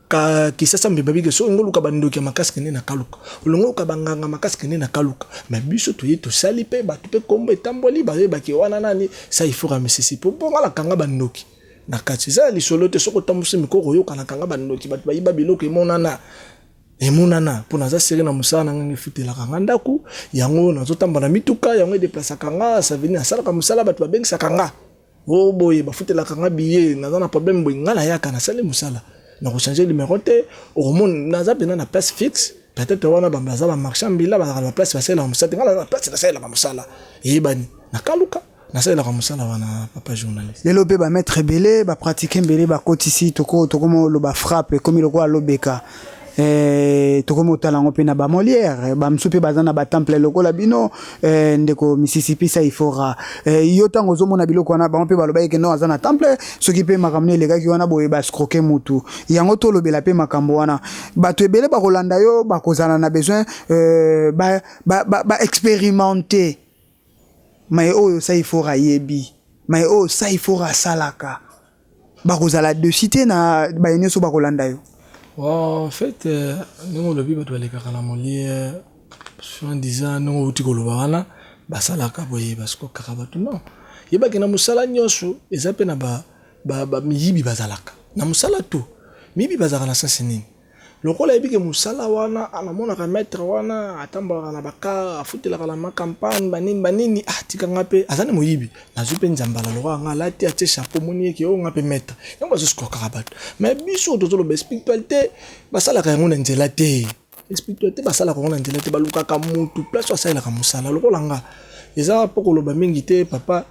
Ka Kisasa mbemba bike soki olingi oluka bandoki ya makasi kende na kaluka olingi oluka banganga makasi kende na kaluka mais biso toye tosali pe bato pe kombo etamboli bayebaki wana nani saifura Mississippi po nga nakanga bandoki na kati eza ya lisolo te soki otambusi miko okoyoka nakanga bandoki bato bayiba biloko emonana emonana po naza serie na mosala na nga efutelaka nga ndako yango nazotambola na mituka yango edeplasaka nga ça veut dire nasalaka mosala bato babengisaka nga Oh boye bafutelaka nga billet naza na problème boye nga nayaka nasali mosala nako changer numero te okomona naza mpena na place fixe peut-être wana baza ba marchand mbila bazalaka na place basalelaka mosala te nga naza na place nasalelaka mosala eyebani nakaluka nasalelaka mosala wana papa journaliste. Lelo pe ba maitre ebele ba pratique ebele bakotisi toko tokoma oloba frappe ekomi lokola lobeka Eh, tokomi otala yango mpe na ba Molière bamosusu mpe baza na ba temple lokola bino eh, ndeko Mississippi Saifora eh, yo ntango ozomona biloko wana bango mpe balobaki ke non aza na temple soki mpe makambo nini elekaki wana boye bascroke mutu yango tolobela mpe makambo wana bato ebele bakolanda yo bakozala na besoin euh, ba, ba, ba, ba expérimenter maye oyo Saifora ayebi maye oyo Saifora asalaka bakozala dessus te na baye nyonso bakolanda yo. Bon, en fait euh, ndenge olobi bato balekaka na Molière soin disant ndenge outi koloba wana basalaka boye basikokaka bato non yebaki na mosala nyonso eza mpe na miyibi ba, ba bazalaka na mosala to miyibi bazalaka na sasi nini Lokola ayebi ke musala wana namonaka maitre wana atambolaka na ba car afutelaka na ma campagne ba nini ba nini ah tika nga pe aza nde moyibi nazui pe nzambala lokola nga alati atie chapeau omoni ye ke oyo nga pe maitre yango bazo escrokaka batu mais biso tozoloba spiritualite basalaka yango na nzela te spiritualite basalaka yango na nzela te balukaka mutu place oyo asalelaka musala lokola nga eza po koloba mingi te papa.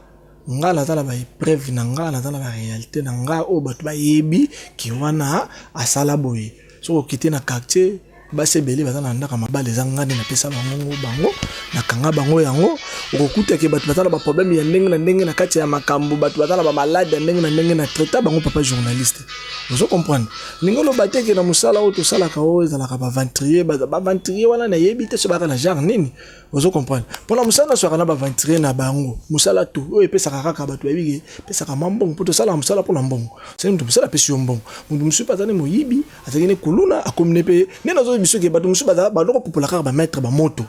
Nga naza na ba epreuve na nga naza na ba realite na nga oyo bato bayebi ke wana asala boye soki okite na quartier basi ebele baza na ndako ya mabala eza nga nde napesa bango bango nakanga bango yango okokuta ke bato baza na ba problème ya ndenge na ndenge na kati ya makambo bato baza na ba malade ya ndenge na ndenge na traita bango papa journaliste ozo comprendre ndenge oloba te ke na mosala oyo tosalaka oyo ezalaka ba aventurier ba aventurier wana nayebi te so baka na genre nini Ozo comprendre? Pona musala nasuaka na ba aventurier na bango. Musala tout oyo epesaka kaka batu bayebi ke epesaka mwa mbongo po tosalaka musala pona mbongo. Soki mutu musala apesi yo mbongo. Mutu mususu pe aza ne moyibi, azalaki ne kuluna, akomi ne pe nde nazo yebisa yo ke batu mususu baza banda kopupola kaka ba maitre ba moto.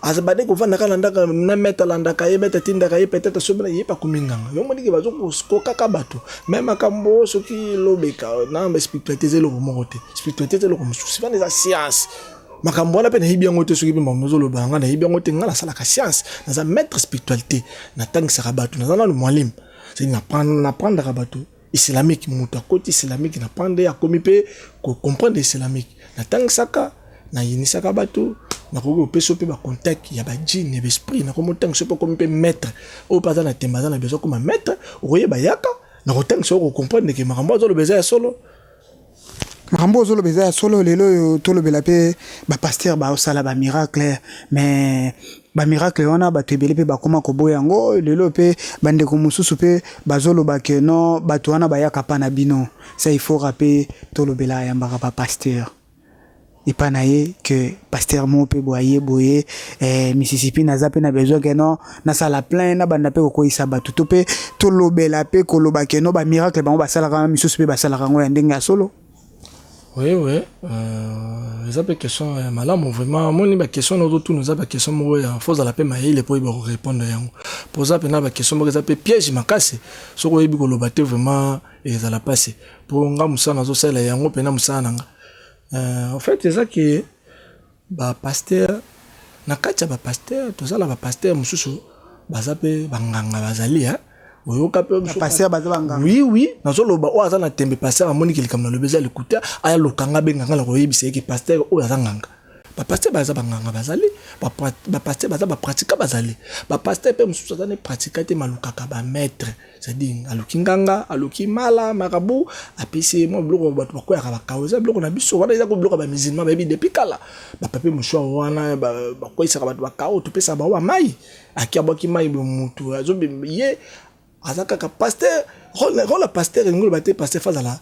Aza bande kovanda kaka na ndako na maitre alandaka ye, maitre atindaka ye peut-etre soki ye pe akomi nganga. Yo omoni ke bazo kokaka batu. Mais makambo soki lobeka na ba spiritualite eza eloko moko te. Spiritualite eza eloko mosusu. Wana eza science. Makambo wana pe nayebi yango te soki pe makambo ozoloba na nga nayebi yango te nga nasalaka science naza maitre spiritualite natangisaka bato naza nanu mwalimu c'est na prendaka bato islamique moto akoti islamique na prendre ye akomi pe ko comprendre islamique natangisaka nayinisaka bato nakoki kopesa yo pe ba contact ya ba djinn ya ba esprit nakomi otangisa yo pe okomi pe maitre oyo pe aza na tembe aza na besoin akoma maitre okoyeba yaka nakotangisa yo oko comprendre ke makambo azoloba eza ya solo. Makambo oyo ozoloba eza ya solo lelo oyo tolobela pe ba pasteur baosala ba miracle mais ba miracle wana bato ebele pe bakoma koboya yango lelo pe bandeko mosusu pe bazoloba ke non bato wana bayaka pa na bino ça il faut rape tolobela ayambaka ba pasteur epa na ye que pasteur moko pe boye aye boye eh, Mississippi naza pe na besoin que non nasala plein nabanda pe kokweyisa bato to pe tolobela pe koloba que non ba miracle bango basalaka wana misusu pe basalaka yango ya ndenge ya solo. Oui oui euh, eza pe question ya malamu vraiment omoni ba question na ozotuna eza ba question moko ya faut ozala pe mayele po oyeba ko répondre yango po oza pena ba question moko eza pe piège makasi soki oyebi koloba te vraiment ezala pasi po nga mosala nazosalela yango pena mosala na nga euh, en fait eza ke Ba pasteur na kati ya ba pasteur toza na ba pasteur mosusu baza pe ba nganga bazali hein oyoka pe ba pasteur baza ba nganga oui oui nazoloba oyo aza na tembe pasteur amoni ke likambo nalobi eza lokuta aya luka nga abenga nga nakoyebisa ye ke pasteur oyo aza nganga ba pasteur baza ba nganga bazali ba pasteur baza ba pratika bazali ba pasteur pe mosusu aza ne pratika te malukaka ba maitre C'est-à-dire aluki nganga, aluki mala, marabout, apesi ye mwa biloko bato bakweyaka bakao. Eza biloko na biso wana, eza biloko ya ba musulman bayebi depuis kala. Ba papier mouchoir wana bakweyisaka bato bakao, topesaka bango ba mayi. Aki abwaki mayi boye mutu azobima ye aza kaka pasteur. Role ya pasteur elingi koloba te pasteur faut azala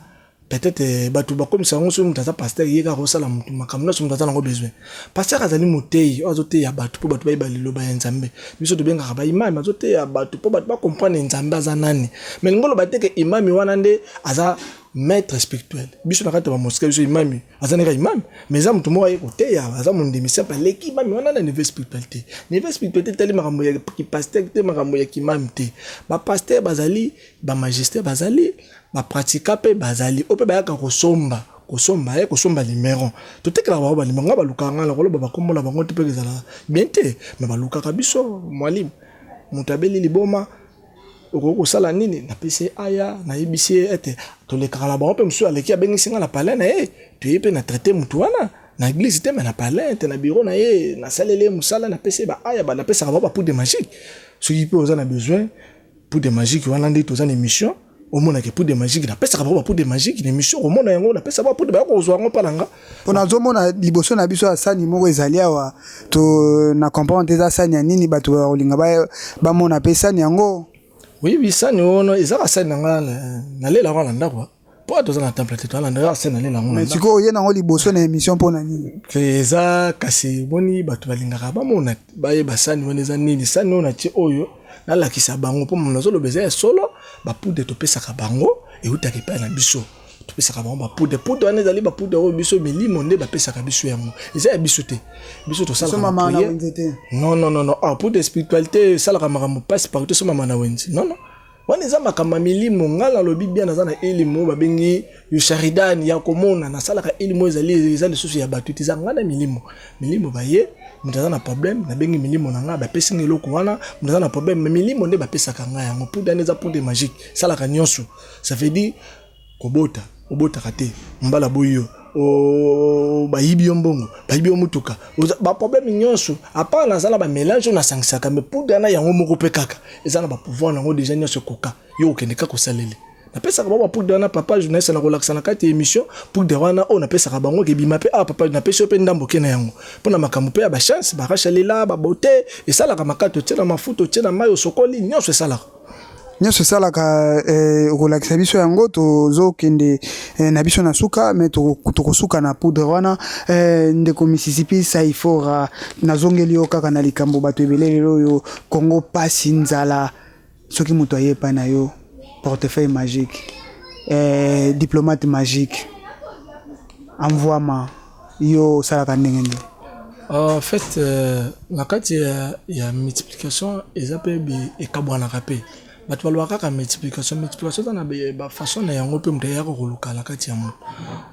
Peut-etre batu bakomisa yango soki mutu aza pasteur ye kaka osala mutu makambo nionso mutu aza nango besoin. Pasteur azali moteyi oyo azoteya batu po batu bayeba liloba ya Nzambe. Biso tobengaka ba imam azoteya batu po batu ba comprendre Nzambe aza nani. Mais elingi koloba te ke imam wana nde aza. Maître spirituel. Biso na kati ya ba mosquée biso imami aza neka imami mais eza moto moko aye koteya aza mondimi simple aleki imami wana na niveau spiritualité. Niveau spiritualité etali makambo ya ki pasteur te, makambo ya kimami te. Ba pasteur bazali, ba magistère bazali, ba pratica pe bazali. Oyo pe bayaka kosomba, kosomba ye kosomba numero. Totekelaka bango ba numero, nga balukaka nga nakoloba ba kombo na bango te pe ezala bien te, mais balukaka biso mwalimu. Moto abeli liboma okoki kosala nini? Napesi ye aya, nayebisi ye ete tolekaka na bango mpe mosusu aleki abengisi nga na palais na ye, toye mpe na traite motu wana na eglise te mais na palais te na bureau na ye, nasaleli ye mosala, napesi ye ba aya, ba napesaka bango ba poudre magique. Soki mpe oza na besoin poudre magique wana nde toza na emission omonake poudre magique, napesaka bango ba poudre magique na emission, okomona yango, napesa bango poudre, baya kozwa yango mpa na nga. Mpo nazomona liboso na biso ya sani moko ezali awa, to na comprendre te eza sani ya nini, bato bakolinga bamona mpe sani yango. Oui, oui, sani wana ezaka sani na nga nalela yango na ndako, mpo toza na temple te, toza na ndako, sani nalela yango. Mais sikoyo oye nango liboso na emission mpo na nini? Eza kasi boni bato balingaka bamona bayeba sani wana eza nini. Sani oyo natie oyo nalakisa bango mpo nazoloba eza ya solo, bapoudre topesaka bango eutaka epai na biso. Topesaka bango bapoudre, poudre wana ezali bapoudre oyo biso milimo nde bapesaka biso yango, eza ya biso te, biso tosalaka prière. Non, non, non, non, ah, poudre spiritualité esalaka makambo pasi partout, somama na wenze, non, non, wana eza makambo ya milimo. Nga nalobi bien, naza na elimo babengi Yosharidani ya komona, nasalaka elimo ezali eza lisusu ya bato te, eza nga na milimo. Milimo baye, moto aza na problème, nabengi milimo na nga, bapesi nga eloko wana, moto aza na problème, mais milimo nde bapesaka nga yango. Poudre wana eza poudre magique, esalaka nyonso. Ça veut dire kobota, obotaka te, mbala boyi yo, bayibi yo mbongo, bayibi yo mutuka, ba problème nyonso. À part naza na ba mélange oyo nasangisaka, mais poudre wana yango moko mpe kaka eza na ba pouvoir nango déjà nyonso ekoka. Yo okende kaka osaleli. Napesaka bango ba poudre wana, papa journaliste, nakolakisa na kati ya émission poudre wana oyo napesaka bango kebima mpe awa. Papa, napesi yo mpe ndambo oke na yango mpona makambo mpe ya bachance, barachalela babote, esalaka makati, otie na mafuta, otie na mai, osokoli, nyonso esalaka. Nyonso esalaka. Okolakisa biso yango, tozokende na biso na suka, mais tokosuka na poudre wana. Ndeko Mississippi Saifora, nazongeli yo kaka na likambo bato ebele lelo oyo Congo pasi, nzala. Soki moto aye epai na yo, portefeuille magique, diplomate magique, envoiement, yo osalaka ndenge nini? En fait, na kati ya multiplication eza mpe ekabwanaka mpe. Bato balobaka kaka multiplication, multiplication eza na bafaçon na yango mpe moto ayaka koluka na kati ya moto.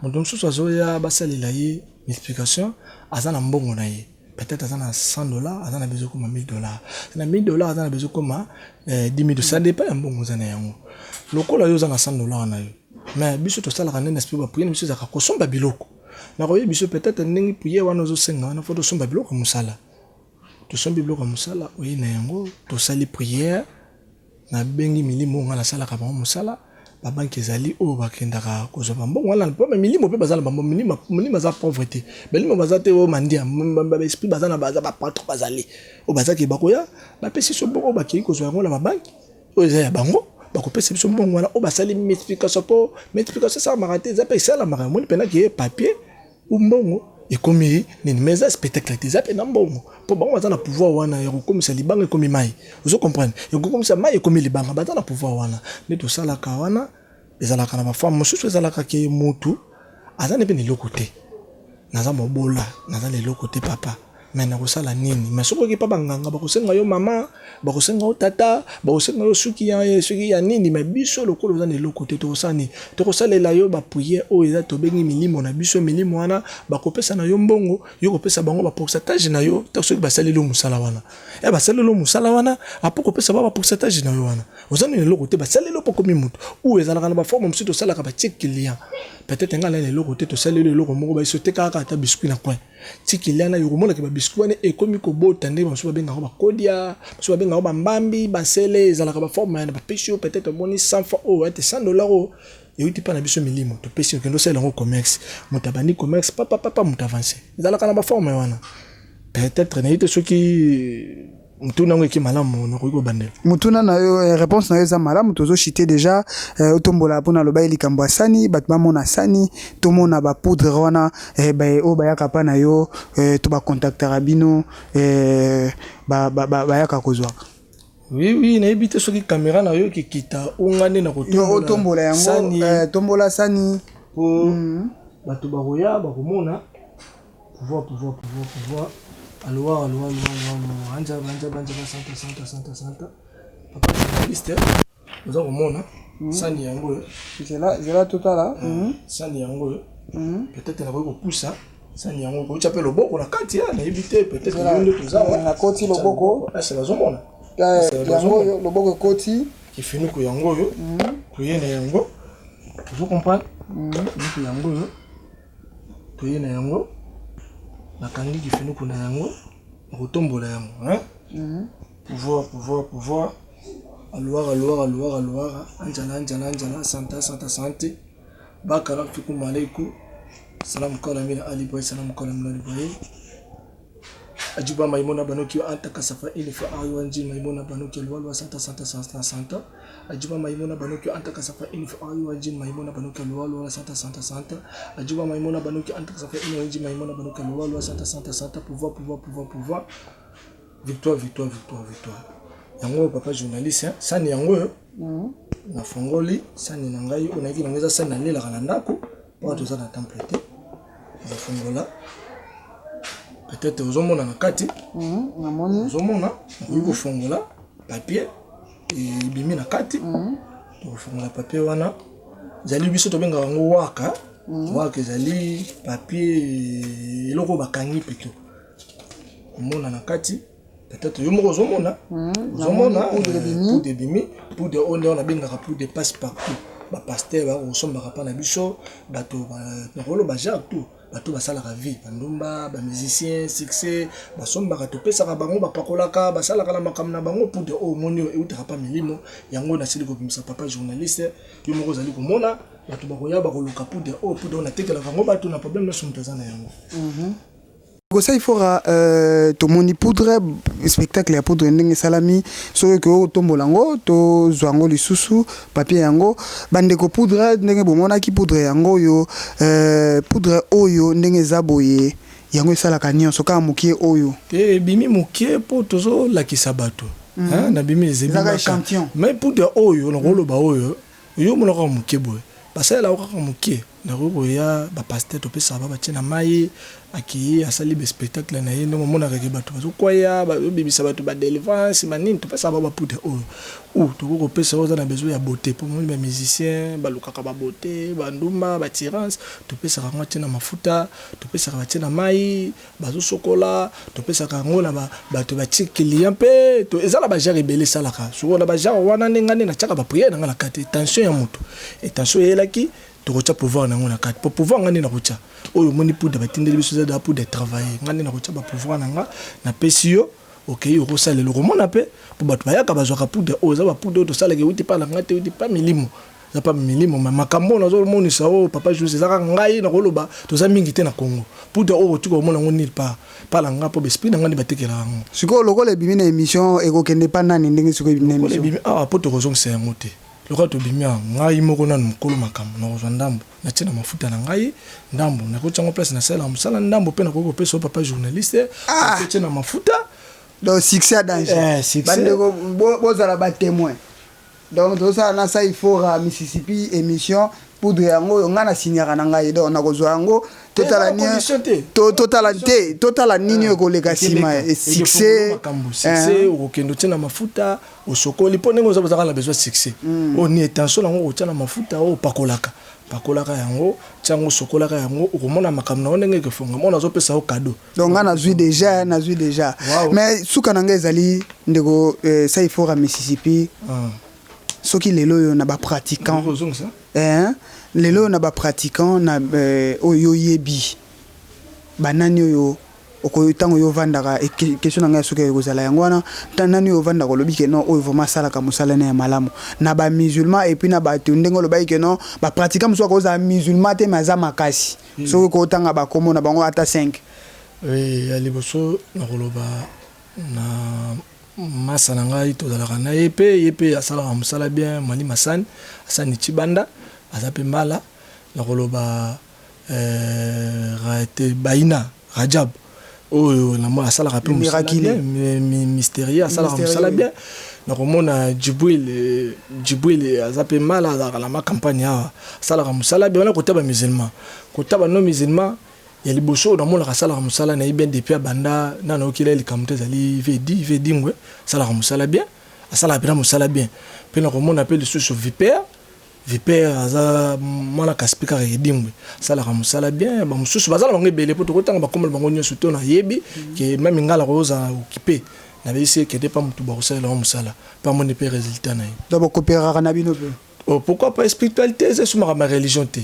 Moto mosusu azoya basalela ye multiplication, aza na mbongo na ye. Peut-être aza na 100 $, aza na besoin koma 1000 $. Na 1000 $, aza na besoin koma 10 000 $. Ça dépend ya mbongo oza na yango. Lokola yo oza na 100 $ na yo. Mais biso tosalaka ndenge na esprit, baprière na biso ezalaka kosomba biloko. Nakoyebi biso peut-être ndenge prière wana ozosenga wana, faut tosomba biloko ya mosala. Tosombi biloko ya mosala, oye na yango, tosali prière, nabengi milimo oyo nga nasalaka bango mosala, babanke ezali oyo bakendaka kozwa bambongo wana, mpo milimo mpe baza na bango, milimo aza pauvre te, milimo baza te oyo mandia, baesprit baza na baza bapatron bazali oyo bazaki bakoya bapesi biso mbongo, oyo bakei kozwa yango na babanke oyo eza ya bango, bakopesa biso mbongo wana oyo basali multiplication. Mpo multiplication esalamaka te, eza mpe esalamaka, omoni mpena ke papier ou mbongo ekomi nini, mais eza spectacle te, eza mpe na mbongo, mpo bango baza na pouvoir wana ya kokomisa libanga ekomi mai, ozo comprendre, ya kokomisa mai ekomi libanga, baza na pouvoir wana nde tosalaka wana. Ezalaka na baforme mosusu, ezalaka ke motu aza ne mpe na eloko te, naza mobola, naza na eloko te papa, mais nakosala nini? Mais soki oki mpa banganga, bakosenga yo mama, bakosenga yo tata, bakosenga yo suki ya soki ya nini. Mais biso lokola oza na eloko te, tokosala nini? Tokosalela yo baprière oyo eza tobengi milimo na biso. Milimo wana bakopesa na yo mbongo, yo kopesa bango bapourcentage na yo. To soki basaleli yo mosala wana, e basaleli yo mosala wana, apo kopesa bango bapourcentage na yo wana, oza nini eloko te, basaleli yo mpo komi motu. Ou ezalaka na baforme mosusu, tosalaka batie client, peut-être ngai na eloko te, tosaleli eloko moko, baiso te kaka ata biscuit na coin, ti client na yo komonaka babiscuit wana ekomi kobota, ndenge bamosusu babengaka bakodia, mosusu babengaka bambambi basele. Ezalaka baforme wana, bapesi yo peut-être omoni 100 fois oyo ete 100 $ oyo euti mpa na biso milimo, topesi, okende osala yango commerce, moto abandi commerce, papa papa, moto avance. Ezalaka na baforme wana. Peut-être nayebi te soki motuna yango eki malamu, nakoki kobandela. Motuna na yo, réponse na yo eza malamu. Tozochite déjà, otombola mpona aloba ye likambo ya sani, bato bamona sani, tomona bapoudre wana, oyo bayaka mpa na yo, to bacontactaka bino, bayaka kozwaka. Oui, oui, nayebi te soki kamera na yo ekikita o nga nde Yo otombola yango sani tombola sani po bato bakoya bakomona pouvoir pouvoir pouvoir pouvoir aloa aloa aloa aloa aloa anjaba anjaba anjaba santa santa santa santa papa journaliste oza komona sani yango oyo. Zela, zela, totala. Sani yango oyo, peut-être nakoki kopusa sani yango, kotia mpe loboko na kati ya nayebi te, peut-être yo nde toza wa. Nakoti loboko. Ese bazomona? Yango oyo, loboko ekoti. Kifinuku yango oyo, toye na yango, ozo comprendre? Kifinuku yango oyo, toye na yango, nakangi kifinuku na yango, nakotombola yango, hein? Pouvoir pouvoir pouvoir aluara aluara aluara aluara anjala anjala anjala santa santa sante bakala fikum aleikum salamu kala mina ali ibrahim salamu kala mina ali ibrahim ajuba maimona banoki anta kasafa ini fa ayu anji maimona banoki alwalwa santa santa santa santa ajuba maimona banoki anta kasafa ini fa ayu anji maimona banoki alwalwa santa santa santa ajuba maimona banoki anta kasafa ini anji maimona banoki alwalwa santa santa santa pouvoir pouvoir pouvoir pouvoir victoire victoire victoire victoire. Yango oyo, papa journaliste, hein, sani yango oyo, nafongoli sani na ngai oyo nayaki nango, eza sani nalelaka na ndako mpo toza na temple te. Nafongola, peut-être ozomona na kati. Namoni. Ozomona, nakoki kofongola papier ebimi na kati. Tokofongola papier wana, ezali biso tobengaka yango waka. Waka ezali papier, eloko oyo bakangi plutôt. Omona na kati, peut-être yo moko ozomona, ozomona poudre ebimi. Poudre ebimi. Poudre oyo nde wana abengaka poudre passe partout. Bapasteur bakosombaka mpa na biso, bato nakoloba genre tout, bato basalaka vie, bandumba, bamusicien, succès, basombaka, topesaka bango, bapakolaka, basalaka na makambo na bango. Poudre oyo omoni oyo eutaka pa milimo. Yango nasili kobimisa, papa journaliste, yo moko ozali komona. Bato bakoya, bakoluka poudre oyo. Poudre oyo natekelaka yango bato na problème nyonso moto aza na yango. Kosa Ifora, tomoni poudre, spectacle ya poudre ndenge esalami. Soki okoki kotombola yango, tozwa yango lisusu papier yango. Bandeko, poudre ndenge bomonaki, poudre yango oyo, poudre oyo ndenge eza boye, yango esalaka nyonso. Kaka mokie oyo. Te, ebimi mokie mpo tozolakisa bato. Hein, nabimi Ezaka échantillon. Mais poudre oyo nakoloba oyo, yo omona kaka moke boye, basalelaka kaka moke. Nakoki koya, bapasteur topesaka ba batie na mai, akei asali baspectacle na ye. Ndenge omonaka ke bato bazokwaya, bazobimisa bato, badelivrance, banini, topesaka ba bapoudre oyo. Ou tokoki kopesa oyo aza na besoin ya beauté, mpo moni bamusicien balukaka babeauté, bandumba, batirance, topesaka yango atie na mafuta, topesaka batie na mai, bazosokola, topesaka yango na bato batie client mpe eza na bagenre ebele esalaka. Sikoyo na bagenre wana nde ngai nde natiaka baprière na ngai na kati. Tension ya moto, tension eyelaki, tokotya pouvoir na yango na kati, po pouvoir ngai nde nakotya. Oyo omoni poudre batindeli biso eza da poudre travailler. Ngai nde nakotya bapouvoir na nga, napesi yo, okei okosalela, okomona mpe po bato bayaka bazwaka poudre oyo. Eza bapoudre oyo tosalaka, euti pa na ngai te, euti pa milimo, eza pa milimo. Ma makambo oyo nazomonisa oyo, papa Jules, eza kaka ngai nakoloba, toza mingi te na Congo. Poudre oyo otika komona yango nulle part pa na nga, mpo baesprit na ngai nde batekelaka yango. Sikoyo lokola ebimi na émission, ekokende pa nani ndenge sikoyo ebimi na lokola émission? Ebimi awa mpo tokozongisa yango te. Lokola tobimi awa, ngai moko nanu mokolo makambo, nakozwa ndambo, natie na mafuta na ngai, ndambo nakotia yango place nasalelaka mosala, ndambo mpe nakoki kopesa yo, papa journaliste, otie na mafuta. Donc succès ya danger. Succès. Bandeko, bozala batémoin. Donc tozosala na Saifora Mississippi émission. Poudre yango oyo, ngai nasignaka na ngai, donc nakozwa yango, totala Eza nini. condition te. Totala te, totala nini oyo ekoleka nsima. Succès. Makambo succès, okokende otie na mafuta, osokoli, mpo ndenge oza kozaka na besoin succès oyo ni intention nango, okotia na mafuta oyo opakolaka, pakolaka yango, tia yango, osokolaka yango, okomona makambo na yo ndenge ekefonga. Mona, azopesa yo cadeau. Donc ngai nazwi déjà, nazwi déjà. Mais suka na ngai ezali, ndeko Saifora Mississippi, soki lelo oyo na bapratiquant ozongisa lelo oyo na bapratiquant na oyo oyebi, banani oyo ntango yo ovandaka, question na ngai soki ekozala yango wana, nani oyo ovandaka olobi ke non, oyo vraiment asalaka mosala na ya malamu na bamusulman, et puis na bato ndenge olobaki ke non, bapratiquant mosusu akozala musulman te mais aza makasi, soki kotanga bakombo na bango ata 5? Ya liboso nakoloba na masa na ngai, tozalaka na ye mpe, ye mpe asalaka mosala bien, Mali Masani, Asani Chibanda, aza mpe mbala. Nakoloba te, Baina Rajab. Oyo na asalaka mpe mosala bien, mystérieux, asalaka mosala bien. Nakomona Djibril, Djibril aza mpe mala, azalaka na macampagne awa, asalaka mosala bien wana. Kota bamusulman, kota ba non musulman ya liboso oyo namonaka asalaka mosala na ye bien depuis abanda nana okila likambo te, ezali Vedi, Vedi Ngwe, asalaka mosala bien, asalaka mpena mosala bien. Mpe nakomona mpe lisusu Viper, Viper aza mwana Kaspi kaka, Edingwe, asalaka mosala bien. Bamosusu baza na bango ebele mpo tokotanga bakomela bango nyonso to nayebi ke même ngala kozala occupé, nabeyisi ekende mpa motu bakosalela yango mosala mpe amoni mpe résultat na ye. Donc bokopéraka na bino mpe? Oh, pourquoi pas? Spiritualité eza esumaka ma religion te.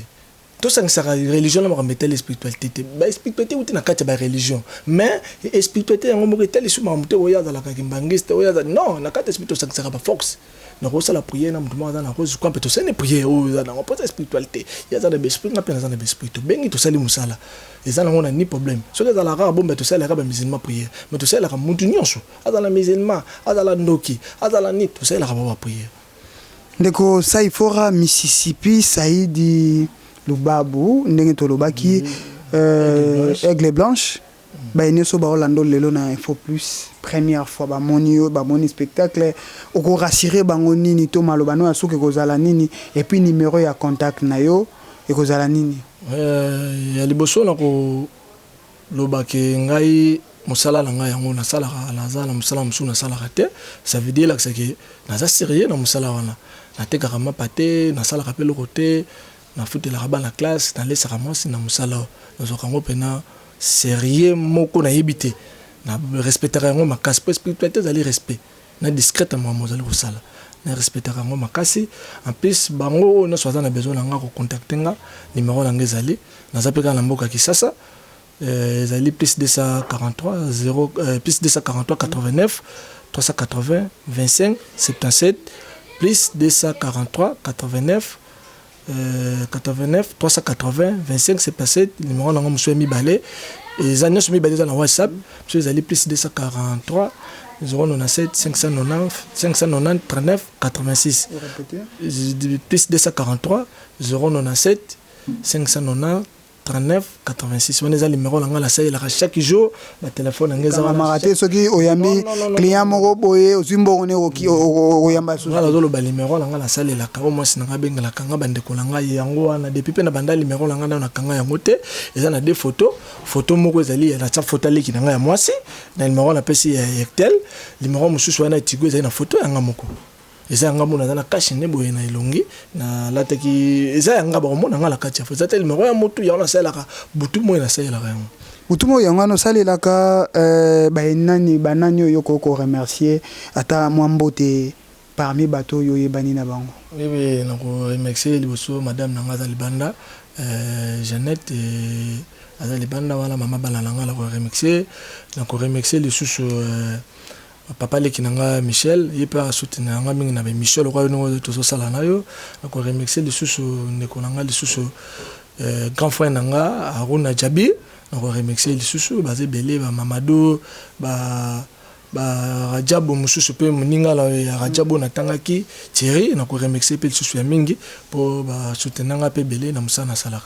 Tosangisaka religion na makambo etali spiritualité te. Baspiritualité euti na kati ya bareligion, mais spiritualité yango moko etali esu makambo te. Oyo azalaka kimbangiste, oyo aza non, na kati ya esprit tosangisaka baforce. Nakosala prière na motu moko aza na rose kwa, mpe tosali prière oyo eza nango mposa spiritualité. Ye aza na baesprit, nga mpe naza na baesprit, tobengi, tosali mosala, eza nango na ni problème. Soki ezalaka kaka bombe, tosalelaka bamusulman prière, mais tosalelaka mutu nyonso, azala musulman, azala ndoki, azala nini, tosalelaka bango baprière. Ndeko Saifora Mississippi, Saidi Lubabu, ndenge tolobaki, Aigle Blanche, baye nyonso baolanda lelo na Info Plus, première fois bamoni yo, bamoni spectacle, okorassurer bango nini to maloba no ya soki ekozala nini, et puis numéro ya contact na yo ekozala nini? Ya liboso na koloba ke ngai mosala na ngai yango nasalaka, naza na mosala mosusu nasalaka te. Ça veut dire elakisa ke naza sérieux na mosala wana. Natekaka mapa te, nasalaka mpe eloko te, nafutelaka bana classe, nalesaka mwasi na mosala oyo. Nazwaka yango mpena sérieux moko, nayebi te, na respectaka yango makasi, po spiritualité ezali respect na discrète ya makambo ozali kosala. Na respectaka yango makasi. En plus, bango oyo nyonso baza na besoin na nga, kocontacter nga, numéro na nga ezali, naza mpe kaka na mboka Kisasa, ezali plus 243 0, plus 243 89 380 25 77, plus 243 89 89 380 25 77. Numéro nango mosusu ya mibale, eza nyonso mibale eza na WhatsApp, mosusu ezali plus 243 097 590 590 39 86, plus 243 097 590 39 86. Wana eza numéro na ngai nasalelaka chaque jour, batelefone na ngai eza wana. Te, soki oyambi client moko boye, ozwi mbongo ne, oyamba. Nga nazoloba numéro na ngai nasalelaka, oyo mwasi na ngai abengelaka nga, bandeko na ngai, yango wana. Depuis mpe na banda, numéro na ngai nano nakanga yango te. Eza na deux photo. Photo moko ezali natia photo aleki na ngai ya mwasi na numéro napesi ya Airtel. Numéro mosusu wana Tigo, ezali na photo yanga moko, eza yanga mona, aza na kashe nde boye na elongi nalataki, eza yanga, bakomona nga na kati ya fo. Eza te numéro ya motu, yango nasalelaka butu moi, nasalelaka yango. Butu moi yango wana osalelaka. Banani, banani oyo okoki koremercier, ata mwa mbote parmi bato oyo oyebani na bango? Oui, nakoremercier liboso madame na nga aza libanda, Jeannette, aza libanda wana, mama bana na nga. Nakoremercier, nakoremercier lisusu papa leki na nga Michel, ye mpe asoutenir nga mingi na baémission lokola ndenge tozosala na yo. Nakoremercier lisusu ndeko na nga, lisusu grand frère na nga Aruna Jabir. Nakoremercier lisusu, baza ebele, bamamado, ba barajabo mosusu mpe moninga ya Rajabo natangaki, Thierry. Nakoremercier mpe lisusu ya mingi mpo basoutenir nga mpe ebele na mosala nasalaka.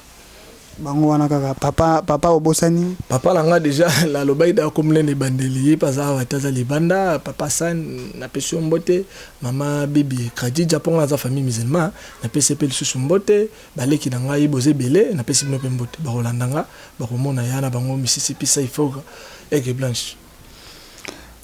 Bango wana kaka? Papa, papa obosani? Papa na nga déjà nalobaki da komulene ebandeli, ye mpe aza awa te, aza libanda. Papa San, napesi yo mbote. Mama Bibi Khadija, mpo nga aza famille musulman, napesi ye mpe lisusu mbote. Baleki na ngai boza ebele, napesi bino mpe mbote. Bakolanda nga, bakomona ya na bango Mississippi Saifoga, Aigle Blanche.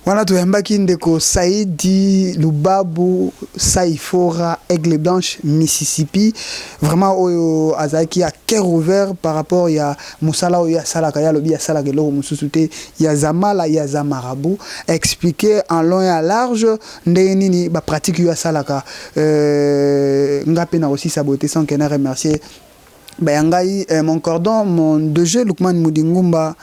Wana toyambaki ndeko Saidi Lubabu Saifora, Aigle Blanche Mississippi, vraiment oyo azalaki ya cœur ouvert par rapport ya mosala oyo asalaka. Ye alobi asalaka eloko mosusu te, ya zamala, ya za marabout. Expliquer en long et à large ndenge nini bapratique oyo asalaka. Nga mpe na kosisa boye te sans que na remercier baya ngai, mon cordon, mon DG Lukman Mudingumba,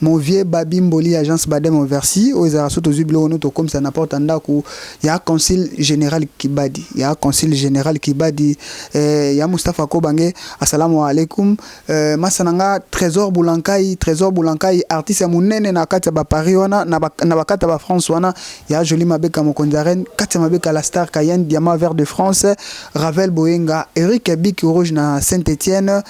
mon vieux Babi Mboli, agence Badem Oversi, oyo ezalaka so tozwi biloko no tokomisa na porte ya ndako ya consul général Kibadi, ya consul général Kibadi, ya Mustapha Kobange. Assalamu alaikum. Masa na nga Trésor Bulankai, Trésor Bulankai, artiste ya monene na kati ya baparis wana, na bakati ya bafrance wana, ya Joli Mabeka, mokonzi ya reine kati ya Mabeka, la star Cayenne, diamant vert de France, Ravel Boyenga, Eric Bic Rouge na Saint Étienne,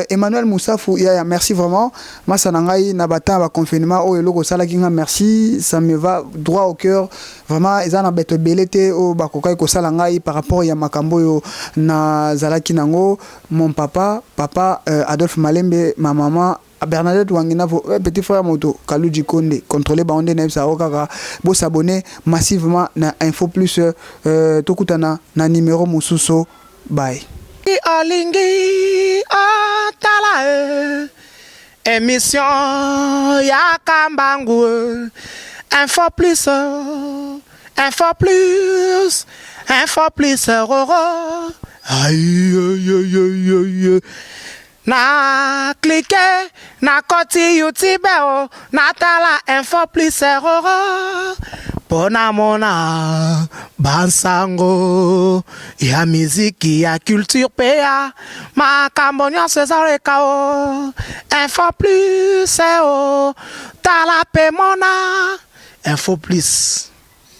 Emmanuel Moussafu, yaya, merci vraiment, masa na ngai na na ba temps ba confinement oyo eloko osalaki nga, merci, ça me va droit au cœur. Vraiment, eza na bato ebele te oyo bakokaki kosala ngai par rapport ya makambo oyo nazalaki nango. Mon papa, papa Adolphe Malembe, ma maman Bernadette Wangina, petit frère moto Kaluji Konde, contrôler bango nde nayebisa yango kaka. Bosabonner massivement na Info Plus. Tokutana na numéro mosusu. Bye. Olingi otala e émission ya Kambangu, Info Plus, Info Plus, Info Plus, roro. Aïe, aïe, aïe, aïe. Na clique na koti YouTube o, natala Info Plus roro, mpo namona bansango ya miziki, ya culture mpe ya makambo nyonso ezaleka o. Info Plus o, tala mpe mona Info Plus.